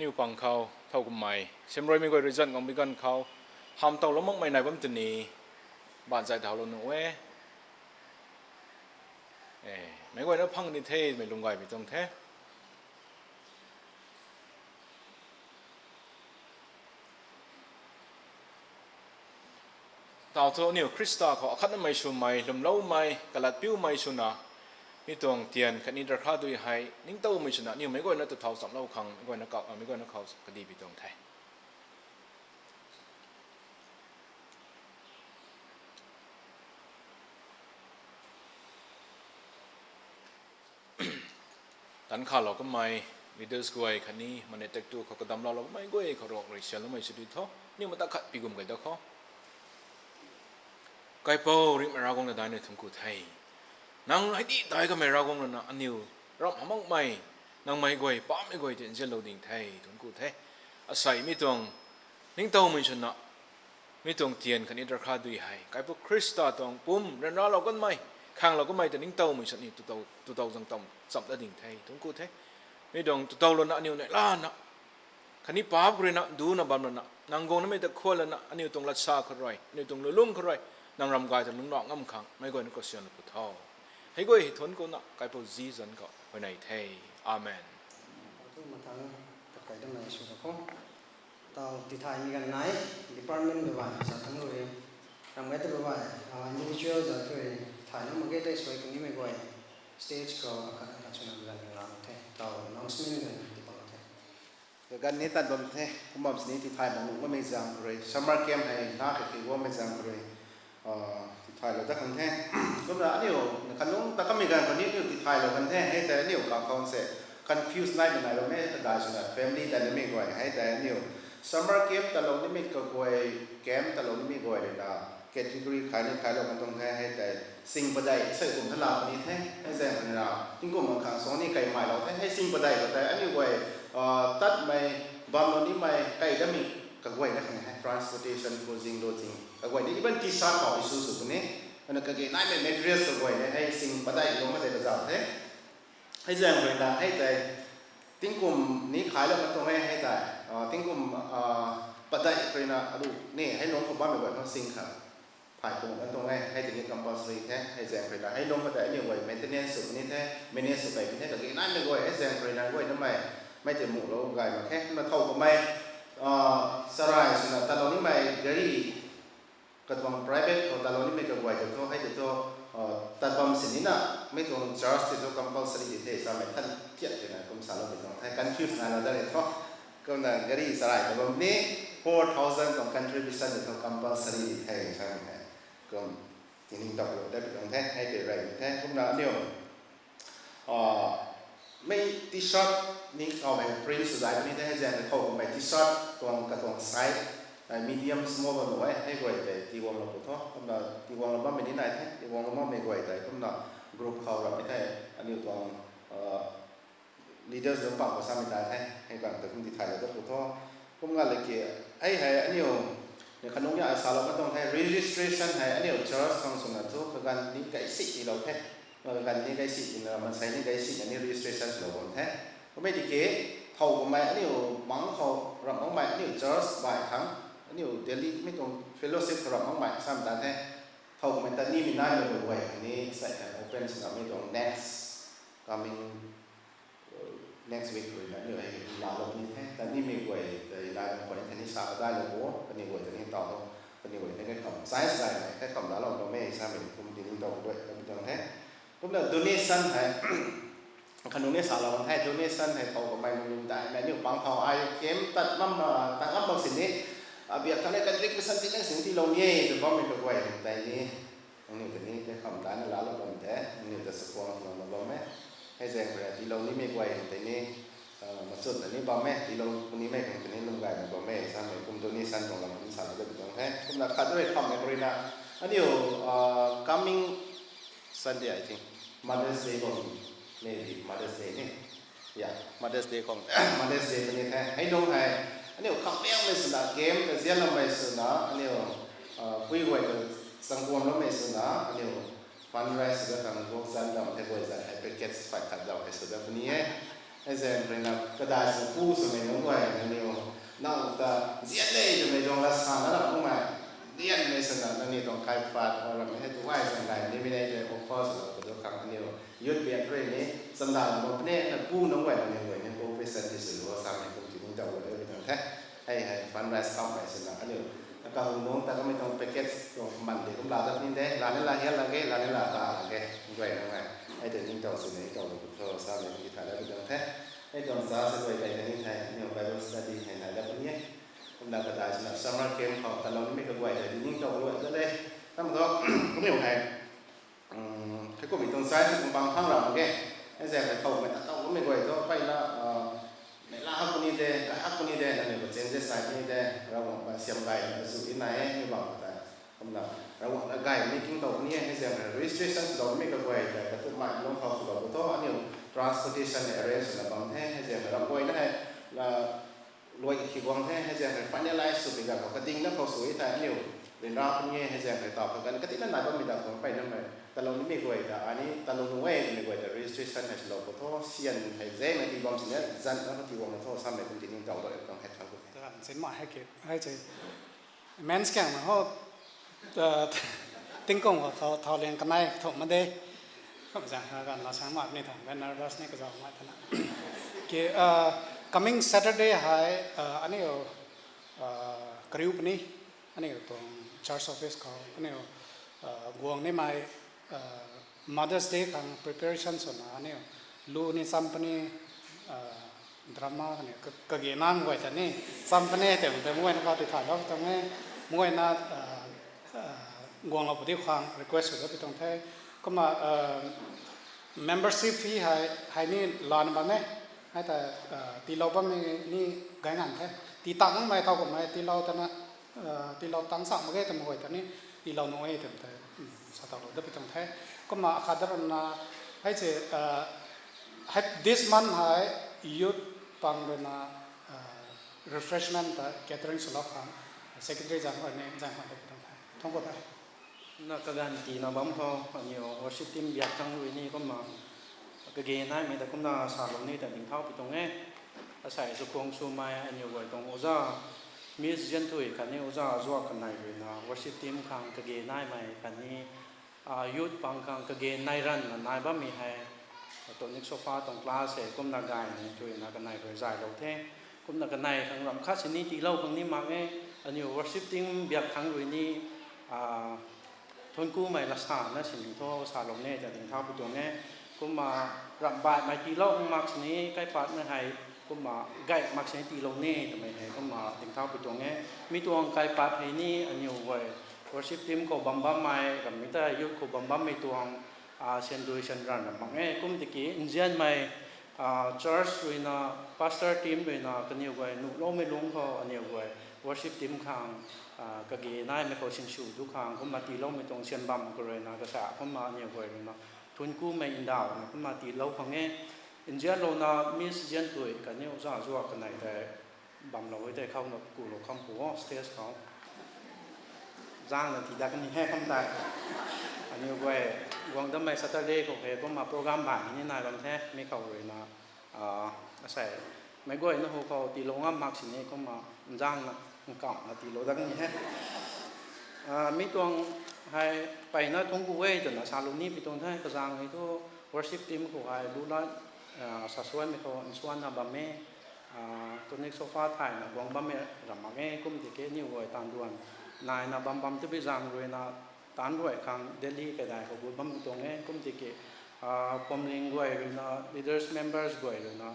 Niw pang khou thow kummei simruimei guay rui zan guangmei ganv khou, hamh towlou makmei nai bam tini, baanc zay thaulou nuh e. E, meic guayna phang ni the, mei lung gaymei tuang the. Tau thu aniu Khrista khou akhatnamei swmei, lwmloumei, kalat piumei swna, mi tuang tian khatni darkha dui hei ningtowmei swna aniu meic guayna tu thau chamlou khang, meic guayna khou, meic guayna khou kadihpui tuang the. Tan khalou kamei, leaders guay khatni mane tak tu khou kadamloulou kamei guay khou Ruangmei rui sianloumei sw di tho, aniu mata khat pi gum kei da khou. Kaipouc ringhmei Ravguangc, na daihna thungc ku the. Nang hei di dai kamei Ravguangc lana aniw ramh hamh makmei, nang mei guay, paapmei guay tei nzianlou ding the, thungc ku the. Asei mi tuang ningtowmei swna, mi tuang tian khatni darkha dui hei Kaipouc Khrista tuang pum ryanralou kanmei, khaenglou kanmei ta ningtowmei sw ni tutow, tutow zang tam cham ta ding the, thungc ku the. Mi tuang tutow lana aniw neihlana khatni paap khou ruina duna bam lana, nang guang namei ta khuan lana, aniu tuang latsa khou rui, aniu tuang lulung khou rui, nang ram gay ta lungc ngam khang meic guayna khou sianlou pu tho. Hei guay hei thuanc kuna Kaipouc zi zanc khou huayney the. Amen. Thu mathang takai damei sw ta khou, tau tithaymei ganv nai, department bui bamv sa thangc lu e. Ramh gay ta bui bamv, individual zat tu e, tithaylou mak ge tei suai kanimei guay, stage khou akhat akhat swna ganv ni la the, tau announcement ganv tipat the. Ganv ni tat bam the, kum bam sini tithay mak nuh bammei zaeng khou rui, summer camp hei na kaki guangmei zaeng khou rui, tithaylou dat khang the. Kumna aniu, khatnungc ta kamei ganv khou ni aniu tithaylou kan the, hei tei aniu kang khou se, confuse naimei nai bammei kadai swna, family ta nimei guay, hei tei aniu, summer camp talou nimei kaguay, camp talou nimei guay ruina, category khay ni khaylou kan tuang the, hei tei, sing padeih sei kum tha la puni the, hei zaeng ruina, tingkum bang khang suang ni kaimaylou the, hei sing padeih khou tei, aniu guay, tatmei, bamlou nimei, kai damei, kaguayna khang hei, transportation, food, zing, lodging, kaguay ni, even T-shirt khou issue sw puni, ana kage naimei materials kaguay ni, hei sing padeih lung ma tei kazauh the. Hei zaeng ruina, hei tei, tingkum ni khaylou kan tuang e, hei tei, tingkum, padeih ruina, aru ni, hei nungc khou bammei guay khang sing kha, phay kum kan tuang e, hei tei ni compulsory the, hei zaeng ruina, hei nungc khou tei aniu guay maintenance sw puni the, manage sw kai puni the, kage naimei guay, hei zaeng ruina guay namei, mei tei muhlou gay mak khe, na thow kamei, charai swna talou nimei gari, katuang private khou talou nimei kaguay tei thu, hei tei thu, tat bam sini na, mei tuang church tei thu compulsory di the, samei than tiat twna kum salou di tuang the, confuse nailou dat e thu. Kumna gari charai ta bam ni, four thousand tuang contribution tei thu compulsory di the, samei hei. Kum, tining taplou dat tuang the, hei tei rey di the, kumna aniu mei T-shirt ni khou hei print sw zay puni the, hei zaeng khou kamei T-shirt tuang katuang size, medium, small bam nuh e, hei guay tei tiiguanglou pu tho, kumna tiiguanglou bammei ni nai the, tiiguanglou bammei guay tei, kumna group khou ramhmei the, aniu tuang, leaders nunc pang khou samei ta the, hei bang ta kum tithaylou dat pu tho, kum nga le ki, hei hei aniu, ni khatnungc ni ai salou kan tuang the, registration hei aniu church khang swna thu kaganv ni kaisi tiilou the, kaganv ni kaisi tina, maansei ni kaisi na ni registration swlou bam the. Kummei tiki, thow kamei aniu mangc khou ramh makmei aniu church bai khang, aniu Delhi mei tuang fellowship khou ramh makmei samei ta the. Thow kamei ta nimei naimei kaguay ni sei hei open swna mei tuang next coming next week ruina aniu hei laalou ni the, ta nimei guay tei laa bam khou ni the ni sa kadailou bo, kaniw guay ta ni taw tho, kaniw guay ni kaikham size gaymei kaikham laalou bam e samei kum tining taw guay kami tuang the. Kumna donation hei, khatnungc ni salou kan the, donation hei thow kamei nunc daihmei aniu pang khou ai camp tat ngam, tat ngam bam sini, abiak khat ni contribution tiilou sini tiilou ni e tw bammei kaguay tei ni, aniu ta ni kaikham daina laalou bam the, aniu ta sakuang lou bam e. Hei zaeng khou rui tiilou nimei guay tei ni, machutna ni bam e, tiilou nimei khang tei ni lung gaymei bam e samei kum donation tuang lam ni salou dat tuang the. Kumna khat rui khammei khou ruina, aniu, coming Sunday, I think, Mother's Day bam, maybe Mother's Day ni, ya, Mother's Day khou, Mother's Day puni the, hei nungc hei, aniu khamhliangmei swna, camp ta zianloumei swna, aniu, pui guay ta changkuamloumei swna, aniu fundraise sw dat khang guang zan dam the, guay zan hei package phay khat dam hei sw dat puni e. Hei zaeng rui na kadai sw pu swmei nunc guay nangniw, nang ta zian le twmei tuang la sa na ram nunc mei, lianmei swna nangniw tuang kaipat o ram hei tu ai zaeng gay ni mi nei tei offer sw lou ka du khang aniw youth biak rui ni, chanda lou puni na pu nunc guay nangniw guay ni cooperation ti sw lou samei kum ti ningtow lou e tuang the. Hei hei fundraise kammei swna aniw, na kahung nunc ta kamei tuang package tuang man de kum la dat ni de, la ni la hial la ge, la ni la ta la ge, guay nang e. Hei tei ningtow sw ni tow lou pu tho samei kum ti tha dat tuang the. Hei tuang sa sa guay kai kani thei, aniw Bible study hei nai dat puni e. Kumna kadai swna summer camp khou talou nimei kaguay tei ningtow lou dat le. Tam tho, aniw hei Heikumhmei tuang sai sw kum bang phang ram mak ge. Hei zaeng rui thoumei ta tow kummei guay thu peyna, mei la hak puni de, gay hak puni de, nangniw khou changes nai puni de, Ravguangc pa siam gay na zu di nai e, mi bang ta. Kumna, Ravguangc na gay mi king tow puni e, hei zaeng rui registration swlou nimei kaguay tei, katummei lung khou swlou pu tho, aniw transportation arrange swna bam the, hei zaeng rui ram guayna hei, luai ki guang the, hei zaeng rui finalize swmei ganv khou kadingna khou sw e thei aniw ryanra puni e, hei zaeng rui taw kaganv katina nai bammei ganv khou peyna mei talou nimei guay ta, ani talou nuh e twmei guay ta registration hei swlou pu tho, sian hei zaeng na tii bam sini, zan na khou tii bam na tho, samei kum ti ningtow lou e tuang hei thang ku the. Kaganv sinmei hei ki, hei se, immense kang na ho, tingkung khou thau, thau liang kanei kathumh ma de. Kum zaeng kaganv la sang mak ni tha, ben nervous ni kazauh mak thana. Ki, coming Saturday hei, aniw, kariu puni, aniw tuang church office khou, aniw, guang nimei, Mother's Day khang preparation swna aniw lu ni cham puni, drama kaniw ka, kage nang guay ta ni cham puni tei, tei mei guayna khou ti thaylou tuang e, mei guayna, guanglou pu diu khang request sw dat pi tuang the. Kumna, membership fee hei, hei ni lana bam e. Hei ta, tiilou bammei ni gay nganv the. Tii tang makmei thau kummei tiilou tana, tiilou tang sa mak ge twmei guay ta ni tiilou nuh e twmei tei, sa taulou dat pi tuang the. Kumna akhat dat rana, hei se, hei this month hei youth pang rui na, refreshment ta catering swlou khang, secretary zanc rui ni zanc khang dat pi tuang the. Thangc ku the. Na kaganv tiina bam khou aniw worship team biak thangc rui ni kumna kage naimei ta kumna salou ni ta dingthau pi tuang e. Asei sw khuang swmei aniw guay tuang oja Miss Zianthui khatni oja Zuak kanei rui na worship team khang kage naimei khatni, youth pang khang kage nai ranvna nai bammei hei, tonic sofa tuang class hei kumna gaymei rui na kanei rui zaylou the. Kumna kanei khang ramh khat sini tiilou khang ni mak e, aniw worship team biak thangc rui ni, thuanc kumei lasa na sini thu salou ni ta dingthau pi tuang e. Kumna ramh baihmei tiilou khang mak sini kaipatmei hei, kumna gay mak sini tiilou ni twmei hei kumna dingthau pi tuang e. Mi tuang kaipat hei ni aniw guay worship team khou bam bammei, rammei ta youth khou bam bammei tuang, sandui sanran ram mak e. Kum tiki nzianmei, church rui na, pastor team rui na kaniw guay nuhloumei lungc khou aniw guay worship team khang, kage naimei khou sinsw du khang kumna tiiloumei tuang syan bam khou rui na kasa kumna aniw guay rui na thuanc kumei ndauhna kumna tiilou khang e. Nzianlouna Miss Zianthui khatni oja Zuak kanei tei bamlou e tei khouna kulou kham pu o stage khou. Zangna tii dat kani he kham tei. Aniw guay guang dammei Saturday khou hei kumna program baihmei ni nai bam the, mi khou rui na, asei, meic guayna hu khou tiilou ngam mak sini kumna nzangna, nkamhna tiilou dat kani he. Mi tuang hei peyna thuanc ku e twna salou ni pi tuang the, kazang hei thu worship team khou hei lu lat, sasuanmei khou nsuanna bam e, tonic sofa thayna guang bammei ram mak e, kum tiki aniw guay taanv duan naina bam bam tu bi zang rui na, taanc ruai khang Delhi kaidai khou gut bammei tuang e, kum tiki, phuamling guay rui na, leaders members guay rui na,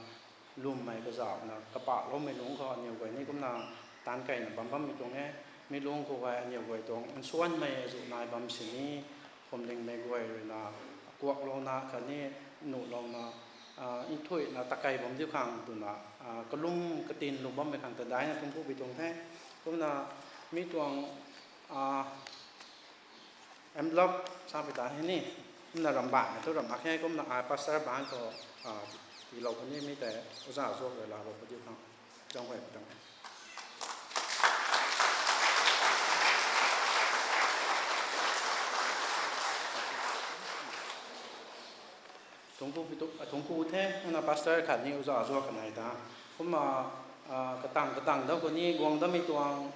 lwmmei kazauhna kapahloumei lungc khou aniw guay ni kumna taanc keyna bam bammei tuang e. Mi lungc khou hei aniw guay tuang nsuanmei azuh nai bam sini, phuamlingmei guay rui na, kuaklouna khatni nuhlouna, nthuihna takei bam diu khang twna, kalum katin lu bammei khang ta daina thuanc ku pi tuang the. Kumna mi tuang, envelope sa pi ta he ni, kumna ramh baihmei thu ramh mak khe, kumna ai pastor bang khou, tiilou puni mi tei, oja Zuak rui laalou pu diu khang, zang guay pi tuang. Thungku pi tu, a, thungku the, na pastor khatni uza zuak kanei ta. Kumna, a, katang katang da khou ni guang damei tuang,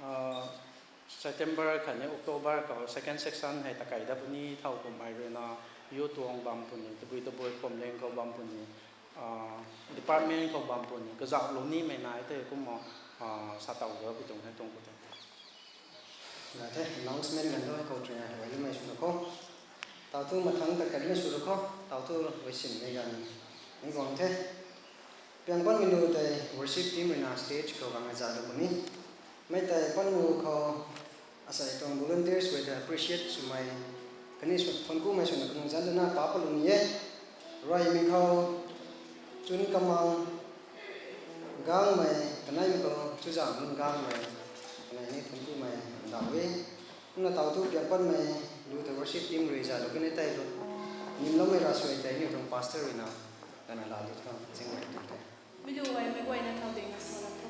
a, September khatni October khou second section hei takai da puni thau kummei rui na, youth tuang bam puni, tabui tabui phuamling khou bam puni, a, department khou bam puni, kazauhlou nimei nai tei kumna, a, sa tau da pi tuang the thungku the. Na the announcement ganv tu khou tuna huailumei sw kho. Tau thu mathang ta kanmei sw kho. Tau thu huaisinmei ganv ni guang the. Piang panmei nu tei worship team rui na stage khou gang aza lu puni. Mei tei panmei khou asei tuang volunteers rui ta appreciate swmei khatni sw, thungkumei swna kanung zan duna pa palu ni e. Ruaimei khou chun kamang gangmei, kaneimei khou chuzaenglun gangmei, kanei ni thungkumei ndauh e. Kumna tau thu piang panmei lu tei worship team rui za lu kani tei lu nimloumei ra sw tei ni tuang pastor rui na, kana la lu tho, chingmei tu the. Mi lu guay, mei guayna thau ding na sa la tho.